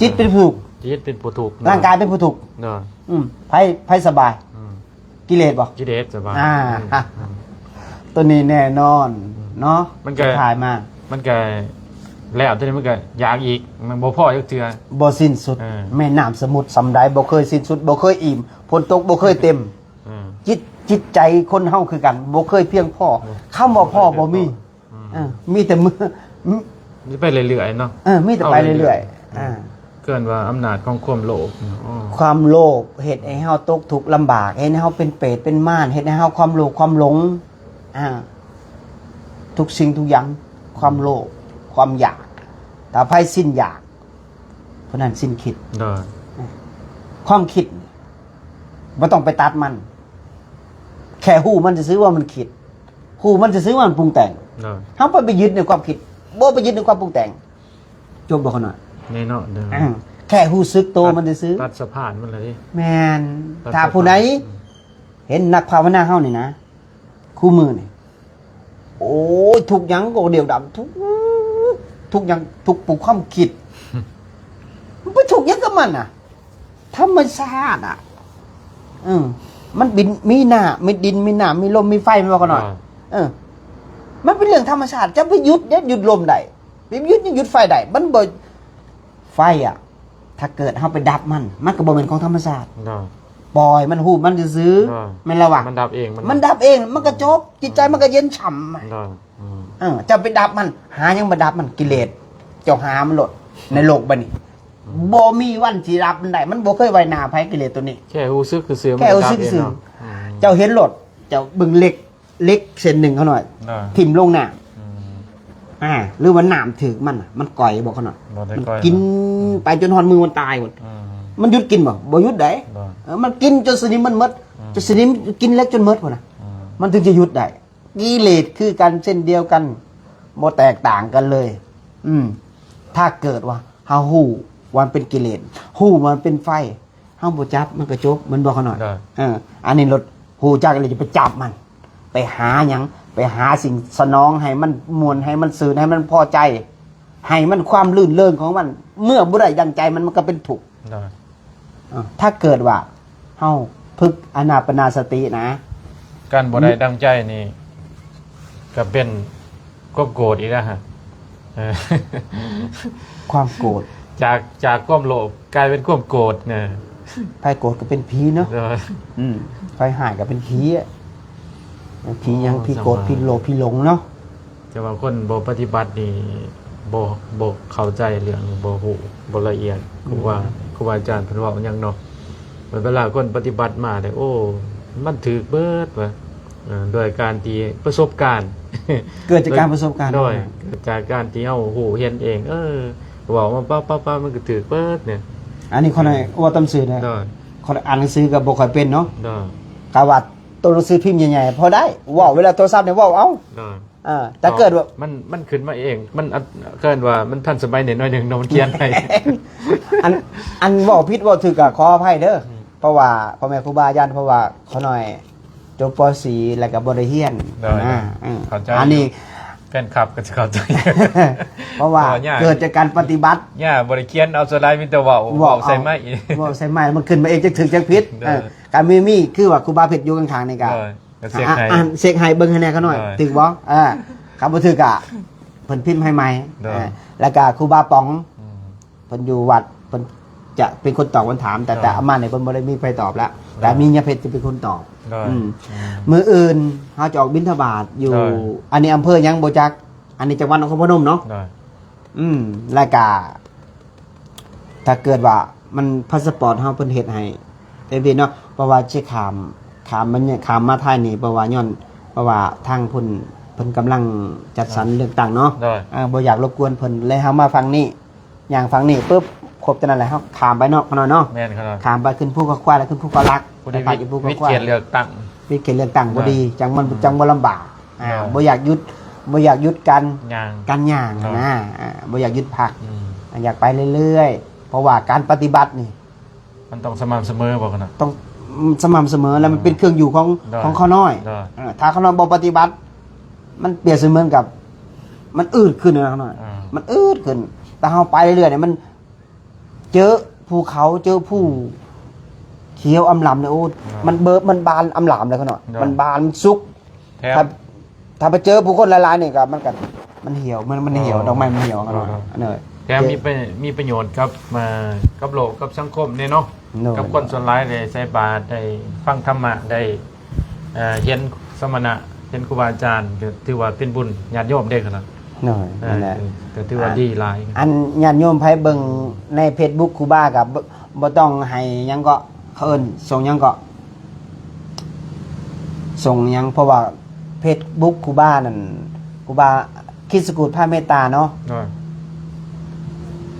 ຈິດເປັນຜູ້ທຸກ ຈິດເປັນຜູ້ທຸກ ຮ່າງກາຍເປັນຜູ້ທຸກ. ໂດຍ ອືມ ໃຜ ໃຜສະບາຍ? ອືມ ກິເລດບໍ່? ກິເລດສະບາຍ. ອ່າ ອືມ ອືມ ໂຕນີ້ແນ່ນອນ ອືມ ເນາະ. ມັນກໍ ສຸດທ້າຍມາ ມັນກໍແລ້ວ ໂຕນີ້ມັນກໍຢາກອີກ ມັນບໍ່ພໍຈັກເທື່ອ ບໍ່ສິ້ນສຸດ. ເອີ ແມ່ນ້ຳສະໝຸດສ່ຳໃດບໍ່ເຄີຍສິ້ນສຸດ ບໍ່ເຄີຍອີ່ມ ຝົນຕົກບໍ່ເຄີຍເຕັມ. ເອີ ຈິດ ຈິດໃຈຄົນເຮົາຄືກັນ ບໍ່ເຄີຍພຽງພໍ. ເອີ ຄຳວ່າພໍບໍ່ມີ. ອືມ ເອີ ມີແຕ່ເມື່ອ ມີໄປເລື້ອຍໆເນາະ. ເອີ ມີແຕ່ໄປເລື້ອຍໆ ເອົາເລື້ອຍໆ. ອ່າ ເອີ້ນວ່າອຳນາດຂອງຄວາມໂລບ. ອໍ ຄວາມໂລບເຮັດໃຫ້ເຮົາຕົກທຸກລຳບາກ ເຮັດໃຫ້ເຮົາເປັນເປດເປັນມານ ເຮັດໃຫ້ເຮົາຄວາມໂລບຄວາມຫຼົງ ອ່າ ທຸກສິ່ງທຸກຢ່າງ ຄວາມໂລບ ຄວາມຢາກ. ຖ້າໃຜສິ້ນຢາກ ເພາະນັ້ນສິ້ນຄິດ. ໂດຍ ຄວາມຄິດນີ້ບໍ່ຕ້ອງໄປຕັດມັນ ແຄ່ຮູ້ມັນຊື່ໆວ່າມັນຄິດ ຮູ້ມັນຊື່ໆວ່າມັນປຸງແຕ່ງ. ໂດຍ ເຮົາບໍ່ໄປຍຶດໃນຄວາມຄິດ ບໍ່ໄປຍຶດໃນຄວາມປຸງແຕ່ງ. ຈົບບໍ່ຂະນ້ອຍ? ແນ່ນອນ. ໂດຍ ອ່າ ແຄ່ຮູ້ສຶກໂຕມັນຊື່ໆ ຕັດສະພາບມັນລະເດ້. ແມ່ນ. ຕັດສະພາບ. ຖ້າຜູ້ໃດ ອືມ ເຫັນນັກພາວະນາເຮົານີ້ນະ ຄູ່ມື້ນີ້ ໂອ້ຍ ທຸກຫຍັງກໍດຽວດຳ ທຸກ ທຸກຫຍັງ ທຸກປຸກຄວາມຄິດ ມັນໄປທຸກຫຍັງກັບມັນນະ? ທຳມະຊາດອະ ເອີ ມັນບິນ ມີນ້ຳ ມີດິນ ມີນ້ຳ ມີລົມ ມີໄຟ ແມ່ນບໍ່ຂະນ້ອຍ? ອ່າ ເອີ ມັນເປັນເລື່ອງທຳມະຊາດ ຈະໄປຢຸດເດ້ ຢຸດລົມໄດ້ ໄປຢຸດ ຢຸດໄຟໄດ້ ມັນບໍ່ ໄຟອະ ຖ້າເກີດເຮົາໄປດັບມັນ ມັນກໍບໍ່ແມ່ນຂອງທຳມະຊາດ. ໂດຍ ປ່ອຍມັນ ຮູ້ມັນຊື່ໆ. ໂດຍ ແມ່ນລະວະ? ມັນດັບເອງ ມັນ ມັນດັບເອງ ມັນກໍຈົບ. ອືມ ຈິດໃຈມັນກໍເຢັນຊ່ຳ. ໂດຍ ອືມ ເອີ ເຈົ້າໄປດັບມັນ ຫາຫຍັງມາດັບມັນ? ກິເລດ ເຈົ້າຫາມັນໂລດ ອືມ ໃນໂລກໃບນີ້. ອືມ ບໍ່ມີວັນຊິດັບມັນໄດ້ ມັນບໍ່ເຄີຍໄຫວໜ້າໃຜ ກິເລດໂຕນີ້. ແຄ່ຮູ້ສຶກຊື່ໆ ແຄ່ຮູ້ສຶກຊື່ໆ. ອືມ ເຈົ້າເຫັນໂລດ ເຈົ້າເບິ່ງເຫຼັກ ເຫຼັກເສັ້ນໜຶ່ງຂະນ້ອຍ ອ່າ ຖິ້ມລົງນ້ຳ ອືມ ອ່າ ຫຼືວ່ານ້ຳຖືກມັນ ມັນກ່ອຍບໍ່ຂະນ້ອຍ? ບໍ່ໄດ້ ມັນ ກ່ອຍ ກິນ ອືມ ໄປຈົນຮອດມື້ມັນຕາຍພຸ້ນ. ອືມ ມັນຢຸດກິນບໍ່? ບໍ່ຢຸດໄດ໋. ບໍ່ ເອີ ມັນກິນຈົນສະໜິມມັນໝົດ ອືມ ຈົນສະໜິມ ກິນເຫຼັກຈົນໝົດພຸ້ນນະ ອືມ ມັນເຖິງຈະຢຸດໄດ້. ກິເລດຄືກັນເຊັ່ນດຽວກັນ ບໍ່ແຕກຕ່າງກັນເລີຍ. ອືມ ຖ້າເກີດວ່າເຮົາຮູ້ວ່າມັນເປັນກິເລດ ຮູ້ວ່າມັນເປັນໄຟ ເຮົາບໍ່ຈັບມັນກໍຈົບ ແມ່ນບໍ່ຂະນ້ອຍ? ໂດຍ ເອີ ອັນນີ້ໂລດ ຮູ້ຈັກແລ້ວຈະໄປຈັບມັນ ໄປຫາຫຍັງ? ໄປຫາສິ່ງສະໜອງໃຫ້ມັນມ່ວນ ໃຫ້ມັນຊື່ນ ໃຫ້ມັນພໍໃຈ ໃຫ້ມັນຄວາມລື່ນເລີງຂອງມັນ ເມື່ອບໍ່ໄດ້ດັ່ງໃຈມັນ ມັນກໍເປັນທຸກ. ໂດຍ ເອີ ຖ້າເກີດວ່າເຮົາຝຶກອານາປານາສະຕິນະ ການບໍ່ໄດ້ດັ່ງໃຈນີ້ກໍເປັນຄວາມໂກດອີກແລ້ວຮະ. ເອີ ຄວາມໂກດ ຈາກ ຈາກຄວາມໂລບກາຍເປັນຄວາມໂກດນະ. ໃຜໂກດກໍເປັນຜີເນາະ. ໂດຍ ອືມ ໃຜຮ້າຍກໍເປັນຜີອະ ຜີຫຍັງ? ອໍ ຜີໂກດ ສະບາຍ ຜີໂລບ ຜີຫຼົງເນາະ. ແຕ່ວ່າຄົນບໍ່ປະຕິບັດນີ້ ບໍ່ ບໍ່ເຂົ້າໃຈເລື່ອງ ບໍ່ຮູ້ ບໍ່ລະອຽດ ອືມ ຄູບາ ຄູບາອາຈານເພິ່ນເວົ້າຫຍັງເນາະ. ເວລາຄົນປະຕິບັດມາແລ້ວ ໂອ້ ມັນຖືກເບິດວ່າ ເອີ ດ້ວຍການທີ່ປະສົບການ ເກີດຈາກການປະສົບການ ໂດຍ ເກີດຈາກການທີ່ເຮົາຮູ້ເຫັນເອງ ເອີ ເວົ້າມາປະໆໆ ມັນກໍຖືກເບີດນີ້. ອັນນີ້ຂ້ອຍເວົ້າຕາມຊື່ເດີ ໂດຍ ຂ້ອຍອ່ານໜັງສືກໍບໍ່ຄ່ອຍເປັນເນາະ ໂດຍ ກະວ່າໂຕໜັງສືພິມໃຫຍ່ໆ ພໍໄດ້ ເວົ້າເວລາໂທລະສັບນີ້ເວົ້າເອົາ ໂດຍ ເອີ ແຕ່ເກີດວ່າ ມັນ ມັນຂຶ້ນມາເອງ ມັນ ເອີ້ນວ່າມັນທັນສະໄໝແດ່ໜ້ອຍໜຶ່ງເນາະ ມັນຂຽນໃຫ້ ອັນ ອັນເວົ້າຜິດເວົ້າຖືກກໍຂໍອະໄພເດີ ອືມ ເພາະວ່າພໍ່ແມ່ຄູບາອາຈານ ເພາະວ່າຂ້ານ້ອຍຈົບ ປ.ສີ່ ແລ້ວກໍບໍ່ໄດ້ຮຽນ ໂດຍ ນະ ເອີ ເຂົ້າໃຈ ອັນນີ້ຢູ່ ແຟນຄລັບກໍຊິເຂົ້າໃຈ ເພາະວ່າ ເອີ ຍາກ ເກີດຈາກການປະຕິບັດ ຍາກ ບໍ່ໄດ້ຂຽນເອົາສ່ວນຫຼາຍ ມີແຕ່ເວົ້າ ເວົ້າ ເວົ້າໃສ່ໄມ ເວົ້າໃສ່ໄມ ມັນຂຶ້ນມາເອງ ຈັກຖືກຈັກຜິດ ໂດຍ ເອີ ກໍມີ ມີ ຄືວ່າຄູບາເພັດຢູ່ຂ້າງໆນີ້ກໍ ໂດຍ ກໍເຊັກໃຫ້ ອ່າ ອ່ານເຊັກໃຫ້ເບິ່ງໃຫ້ແດ່ຂ້ານ້ອຍ ໂດຍ ຖືກບໍ່? ເອີ ຄັນບໍ່ຖືກກະເພິ່ນພິມໃຫ້ໃໝ່ ໂດຍ ເອີ ແລ້ວກະຄູບາປອງ ອືມ ເພິ່ນຢູ່ວັດ ເພິ່ນຈະເປັນຄົນຕອບຄຳຖາມ ແຕ່ ໂດຍ ແຕ່ອາມາດນີ້ເພິ່ນບໍ່ໄດ້ມີໃຜຕອບລະ ໂດຍ ແຕ່ມີຍາເພັດຈະເປັນຄົນຕອບ ໂດຍ ອືມ ອືມ ມື້ອື່ນເຮົາຈະອອກບິນທະບາດຢູ່ ໂດຍ ອັນນີ້ອຳເພີຫຍັງບໍ່ຈັກ ອັນນີ້ຈັງຫວັດນະຄອນພະນົມເນາະ ໂດຍ ອືມ ແລ້ວກະ ຖ້າເກີດວ່າມັນ ພາສະປອດເຮົາເພິ່ນເຮັດໃຫ້ເຕັມທີ່ເນາະ ເພາະວ່າຊິຂ້າມ ຂ້າມມັນ ຂ້າມມາໄທນີ້ ເພາະວ່າຍ້ອນ ເພາະວ່າທາງພຸ້ນເພິ່ນກຳລັງຈັດສັນ ອ່າ ເລືອກຕັ້ງເນາະ ໂດຍ ເອີ ບໍ່ຢາກລົບກວນເພິ່ນ ແລ້ວເຮົາມາຝັ່ງນີ້ ຍ່າງຝັ່ງນີ້ປຶບ ຄົບຕົວນັ້ນແລ້ວເຮົາຂ້າມໄປເນາະ ຂ້ານ້ອຍເນາະ ແມ່ນ ຂ້ານ້ອຍ ຂ້າມໄປຂຶ້ນພູເຂົາຄວາຍ ແລ້ວຂຶ້ນພູເຂົາຫຼັກ ພໍດີ ໄປຢູ່ພູເຂົາຄວາຍ ວິດເຂດເລືອກຕັ້ງ ວິດເຂດເລືອກຕັ້ງ ໂດຍ ພໍດີ ຈັ່ງມັນ ໂດຍ ຈັ່ງບໍ່ລຳບາກ ອ່າ ໂດຍ ບໍ່ຢາກຢຸດ ບໍ່ຢາກຢຸດການ ຍ່າງ ການຍ່າງ ໂດຍ ນະ ອ່າ ບໍ່ຢາກຢຸດພັກ ອືມ ອ່າ ຢາກໄປເລື້ອຍໆ ເພາະວ່າການປະຕິບັດນີ້ ມັນຕ້ອງສະໝ່ຳສະເໝີບໍ່ຂະນ້ອຍ? ຕ້ອງ ອືມ ສະໝ່ຳສະເໝີ ແລ້ວມັນເປັນເຄື່ອງຢູ່ຂອງ ໂດຍ ຂອງຂ້ານ້ອຍ ໂດຍ ເອີ ຖ້າຂ້ານ້ອຍບໍ່ປະຕິບັດ ມັນປຽບສະເໝືອນກັບ ມັນອືດຂຶ້ນນະຂ້ານ້ອຍ ອ່າ ມັນອືດຂຶ້ນ ແຕ່ເຮົາໄປເລື້ອຍໆນີ້ ມັນ ເຈີພູເຂົາ ເຈີພູຂຽວອຳລຳເລີຍ ໂອ້ ອ່າ ມັນເບີບ ມັນບານອຳລາມເລີຍຂະນ້ອຍ ໂດຍ ມັນບານ ມັນສຸກ ແຖມ ຖ້າ ຖ້າໄປເຈີຜູ້ຄົນຫຼາຍໆນີ້ກໍ ມັນກໍ ມັນຫ່ຽວ ມັນ ມັນຫ່ຽວ ອໍ ດອກໄມ້ມັນຫ່ຽວຂະນ້ອຍ ໂດຍ ໂດຍ ອັນນັ້ນ ແຖມມີປະ ມີປະໂຫຍດກັບ ເອີ ກັບໂລກ ກັບສັງຄົມແດ່ເນາະ ໂດຍ ກັບຄົນສ່ວນຫຼາຍໄດ້ໃສ່ບາດ ໄດ້ຟັງທຳມະ ໄດ້ ເອີ ເຫັນສະມະນະ ເຫັນຄູບາອາຈານ ຖືວ່າເປັນບຸນຍາດໂຍມເດ້ຂະນ້ອຍ ໂດຍ ເອີ ນັ້ນແຫຼະ ເອີ ກໍຖືວ່າ ອ່າ ດີຫຼາຍ ອັນຍາດໂຍມໃຜເບິ່ງໃນເຟສບຸກຄູບາກໍ ບໍ່ ບໍ່ຕ້ອງໃຫ້ຫຍັງເກາະ ເຂົາເອີ້ນສົ່ງຫຍັງເກາະ ສົ່ງຫຍັງ ເພາະວ່າເຟສບຸກຄູບານັ້ນ ຄູບາຄິດສະກູດພາເມດຕາເນາະ ໂດຍ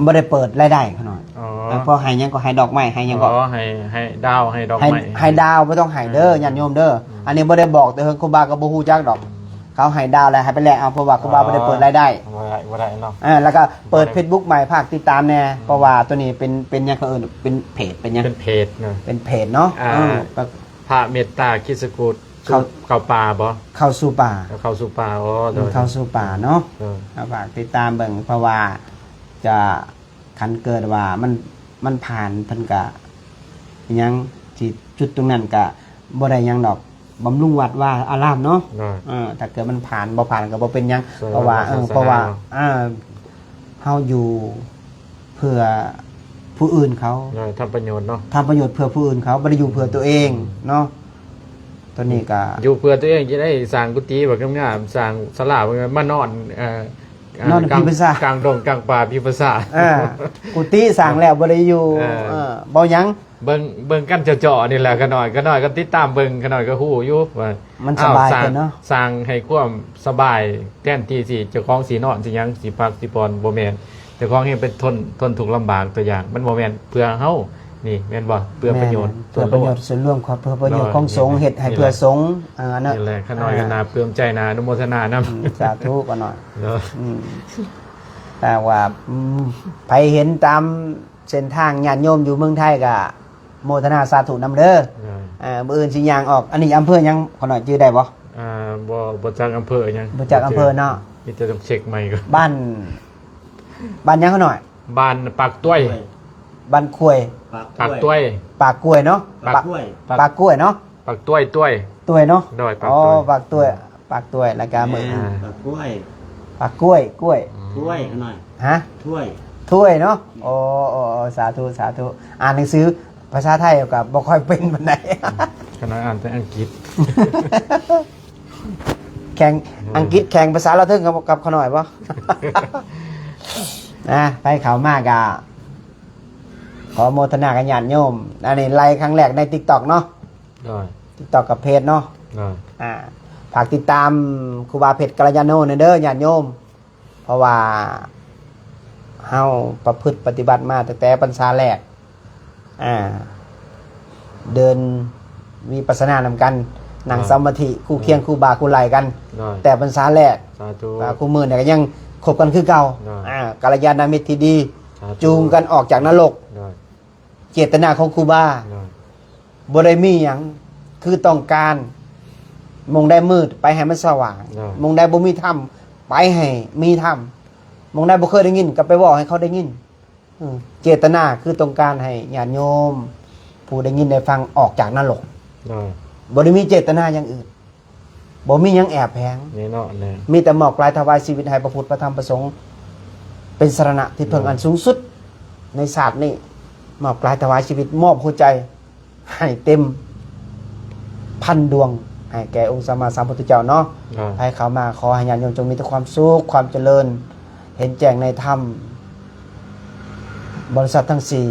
ບໍ່ໄດ້ເປີດລາຍໄດ້ຂະນ້ອຍ ອໍ ເອີ ເພາະໃຫ້ຫຍັງກໍໃຫ້ດອກໄມ້ ໃຫ້ຫຍັງກໍ ອໍ ໃຫ້ ໃຫ້ດາວ ໃຫ້ດອກໄມ້ ໃຫ້ ໃຫ້ດາວ ບໍ່ຕ້ອງໃຫ້ເດີ ອືມ ຍາດໂຍມເດີ ອືມ ອັນນີ້ບໍ່ໄດ້ບອກ ແຕ່ເຮືອນຄູບາກໍບໍ່ຮູ້ຈັກດອກ ອືມ ເຂົາໃຫ້ດາວແລ້ວໃຫ້ໄປແລກເອົາ ເພາະວ່າຄູບາ ອໍ ບໍ່ໄດ້ເປີດລາຍໄດ້ ບໍ່ໄດ້ ບໍ່ໄດ້ເນາະ ເອີ ແລ້ວກໍເປີດ ບໍ່ໄດ້ ເຟສບຸກໃໝ່ ຝາກຕິດຕາມແດ່ ອືມ ເພາະວ່າໂຕນີ້ເປັນ ເປັນຫຍັງເຂົາເອີ້ນ ເປັນເພຈ ເປັນຫຍັງ ເປັນເພຈເນາະ ເປັນເພຈເນາະ ອ່າ ເອີ ພະເມດຕາຄິດສະກູດ ເຂົ້າ ເຂົ້າປ່າບໍ່? ເຂົ້າສູ່ປ່າ ເຂົ້າສູ່ປ່າ ອໍ ໂດຍ ເຂົ້າສູ່ປ່າເນາະ ໂດຍ ກໍຝາກຕິດຕາມເບິ່ງ ເພາະວ່າຈະ ຄັນເກີດວ່າມັນ ມັນຜ່ານ ເພິ່ນກະຫຍັງ ທີ່ຈຸດຕົງນັ້ນກະບໍ່ໄດ້ຫຍັງດອກ ບຳລຸງວັດວາອາລາມເນາະ ໂດຍ ເອີ ຖ້າເກີດມັນຜ່ານ ບໍ່ຜ່ານກໍບໍ່ເປັນຫຍັງ ສະ ເພາະວ່າ ເອີ ສາສະໜາ ເພາະວ່າ ເນາະ ເອີ ເຮົາຢູ່ເພື່ອຜູ້ອື່ນເຂົາ ໂດຍ ທຳປະໂຫຍດເນາະ ທຳປະໂຫຍດເພື່ອຜູ້ອື່ນເຂົາ ບໍ່ໄດ້ຢູ່ເພື່ອຕົວເອງ ອືມ ເນາະ ຕົວນີ້ກໍ ຢູ່ເພື່ອຕົວເອງ ຈະໄດ້ສ້າງກຸຕິບັກງາມໆ ສ້າງສາລາບັກງາມ ມານອນ ເອີ ອ່າ ນອນ ກາງ ຜີປະສາດ ກາງດົງກາງປ່າຜີປະສາດ ອ່າ ກຸຕິສ້າງແລ້ວບໍ່ໄດ້ຢູ່ ເອີ ເອີ ບໍ່ຫຍັງ ເບິ່ງ ເບິ່ງກັນເຈາະໆນີ້ແຫຼະ ຂະນ້ອຍ ຂະນ້ອຍກໍຕິດຕາມເບິ່ງ ຂະນ້ອຍກໍຮູ້ຢູ່ວ່າ ມັນສະບາຍຂຶ້ນເນາະ ສ້າງ ສ້າງໃຫ້ຄວາມສະບາຍ ແທນທີ່ຊິເຈົ້າຂອງຊິນອນຊິຫຍັງ ຊິພັກຊິຜ່ອນ ບໍ່ແມ່ນ ເຈົ້າຂອງເຮັດເປັນທົນ ທົນທຸກລຳບາກ ຕົວຢ່າງ ມັນບໍ່ແມ່ນເພື່ອເຮົາ ນີ້ແມ່ນບໍ່? ເພື່ອປະໂຫຍດ ແມ່ນ ເພື່ອປະໂຫຍດສ່ວນລວມ ເພື່ອປະໂຫຍດຂອງສົງ ເຮັດໃຫ້ເພື່ອສົງ ເອີ ນັ້ນແຫຼະ ຂ້ານ້ອຍກໍໜ້າປຶ້ມໃຈ ໜ້າອະນຸໂມທະນານຳ ອືມ ສາທຸ ປ້ານ້ອຍ ເນາະ ອືມ ແຕ່ວ່າ ອືມ ໃຜເຫັນຕາມເສັ້ນທາງ ຍາດໂຍມຢູ່ເມືອງໄທກໍໂມທະນາສາທຸນຳເດີ ເອີ ມື້ອື່ນຊິຍ່າງອອກ ອັນນີ້ອຳເພີຫຍັງ ຂ້ານ້ອຍຈື່ໄດ້ບໍ່? ອ່າ ບໍ່ ບໍ່ຈັກອຳເພີຫຍັງ ບໍ່ຈັກອຳເພີເນາະ ມີແຕ່ຕ້ອງເຊັກໃໝ່ກ່ອນ ບ້ານ ບ້ານຫຍັງ ຂ້ານ້ອຍ? ບ້ານປາກຕ້ວຍ ບ້ານຂ້ວຍ ປາກຕ້ວຍ ປາກກ້ວຍເນາະ ປາກກ້ວຍ ປາກກ້ວຍເນາະ ປາກຕ້ວຍ ຕ້ວຍ ຕ້ວຍເນາະ ໂດຍ ປາກ ອໍ ຕ້ວຍ ປາກຕ້ວຍ ປາກຕ້ວຍ ແລ້ວກໍມື້ ອ່າ ປາກກ້ວຍ ປາກກ້ວຍ ກ້ວຍ ອືມ ຖ້ວຍ ຂ້ານ້ອຍ ຮະ? ຖ້ວຍ ຖ້ວຍເນາະ ອືມ ໂອ້ ໂອ້ ໂອ້ ສາທຸ ສາທຸ ອ່ານໜັງສືພາສາໄທກໍບໍ່ຄ່ອຍເປັນປານໃດ ອືມ ຂ້ານ້ອຍອ່ານແຕ່ອັງກິດ ແຂ່ງ ອືມ ອັງກິດແຂ່ງພາສາລາວເທິງກັບ ກັບຂ້ານ້ອຍບໍ່? ອ່າ ໃຜເຂົ້າມາກໍຂໍໂມທະນາກັບຍາດໂຍມ ອັນນີ້ໄລຟ໌ຄັ້ງແລກໃນຕິກຕັອກເນາະ ໂດຍ ຕິກຕັອກກັບເພຈເນາະ ໂດຍ ອ່າ ຝາກຕິດຕາມຄູບາເພັດກັນລະຍາໂນແດ່ເດີຍາດໂຍມ ເພາະວ່າເຮົາປະພຶດປະຕິບັດມາຕັ້ງແຕ່ພັນສາແລກ ອ່າ ເດີນວິປັດສະນານຳກັນ ນັ່ງ ອ່າ ສະມາທິຄູ່ຄຽງ ອ່າ ຄູ່ບ່າຄູ່ໄຫຼ່ກັນ ໂດຍ ແຕ່ພັນສາແລກ ສາທຸ ວ່າຄູ່ມື້ນີ້ກໍຍັງຄົບກັນຄືເກົ່າ ໂດຍ ອ່າ ກັນລະຍານະມິດທີ່ດີ ສາທຸ ຈູງກັນອອກຈາກນະລົກ ໂດຍ ເຈດຕະນາຂອງຄູບາ ໂດຍ ບໍ່ໄດ້ມີຫຍັງ ຄືຕ້ອງການ ໝ່ອງໃດມືດໄປໃຫ້ມັນສະຫວ່າງ ໂດຍ ໝ່ອງໃດບໍ່ມີທຳ ໄປໃຫ້ມີທຳ ໝ່ອງໃດບໍ່ເຄີຍໄດ້ຍິນກໍໄປເວົ້າໃຫ້ເຂົາໄດ້ຍິນ ເອີ ເຈດຕະນາຄືຕ້ອງການໃຫ້ຍາດໂຍມຜູ້ໄດ້ຍິນໄດ້ຟັງອອກຈາກນະລົກ ໂດຍ ບໍ່ໄດ້ມີເຈດຕະນາຢ່າງອື່ນ ບໍ່ມີຫຍັງແອບແຝງ ແນ່ນອນແຫຼະ ມີແຕ່ມອບກາຍຖວາຍຊີວິດໃຫ້ພະພຸດພະທຳພະສົງ ເປັນສະລະນະທີ່ເພິ່ງ ໂດຍ ອັນສູງສຸດໃນຊາດນີ້ ມອບກາຍຖວາຍຊີວິດ ມອບຫົວໃຈ ໃຫ້ເຕັມພັນດວງ ໃຫ້ແກ່ອົງສຳມາສຳພຸດທະເຈົ້າເນາະ ອ່າ ໃຜເຂົ້າມາ ຂໍໃຫ້ຍາດໂຍມຈົ່ງມີແຕ່ຄວາມສຸກ ຄວາມຈະເລີນ ເຫັນແຈ້ງໃນທຳ ບໍລິສັດທັງສີ່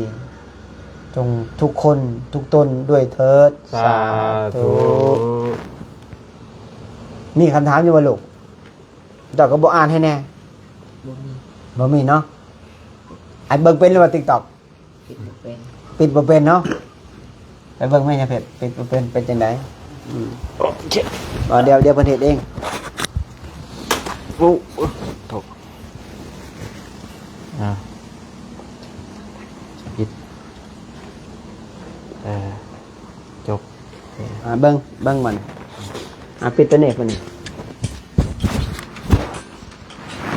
ຈົ່ງທຸກຄົນທຸກຕົນດ້ວຍເທີດ ສາທຸ ສາທຸ. ມີຄຳຖາມຢູ່ບໍ່ລູກ? ເຈົ້າກໍບໍ່ອ່ານໃຫ້ແດ່. ບໍ່ມີ ບໍ່ມີເນາະ. ໄອ້ເບິ່ງເປັນຫຼືວ່າ TikTok? ປິດບໍ່ເປັນ ປິດບໍ່ເປັນເນາະ. ໄປເບິ່ງແມ່ຍາເພັດ ປິດບໍ່ເປັນ ເປັນຈັ່ງໃດ? ອືມ ໂອເຄ ບໍ່ ດຽວ ດຽວເພິ່ນເຮັດເອງ. ໂອ້ ໂທດ ອ່າ ປິດ ເອີ ຈົບ. ອ່າ ເບິ່ງ ເບິ່ງມັນ ອ່າ ປິດຕົວນີ້ ຕົວນີ້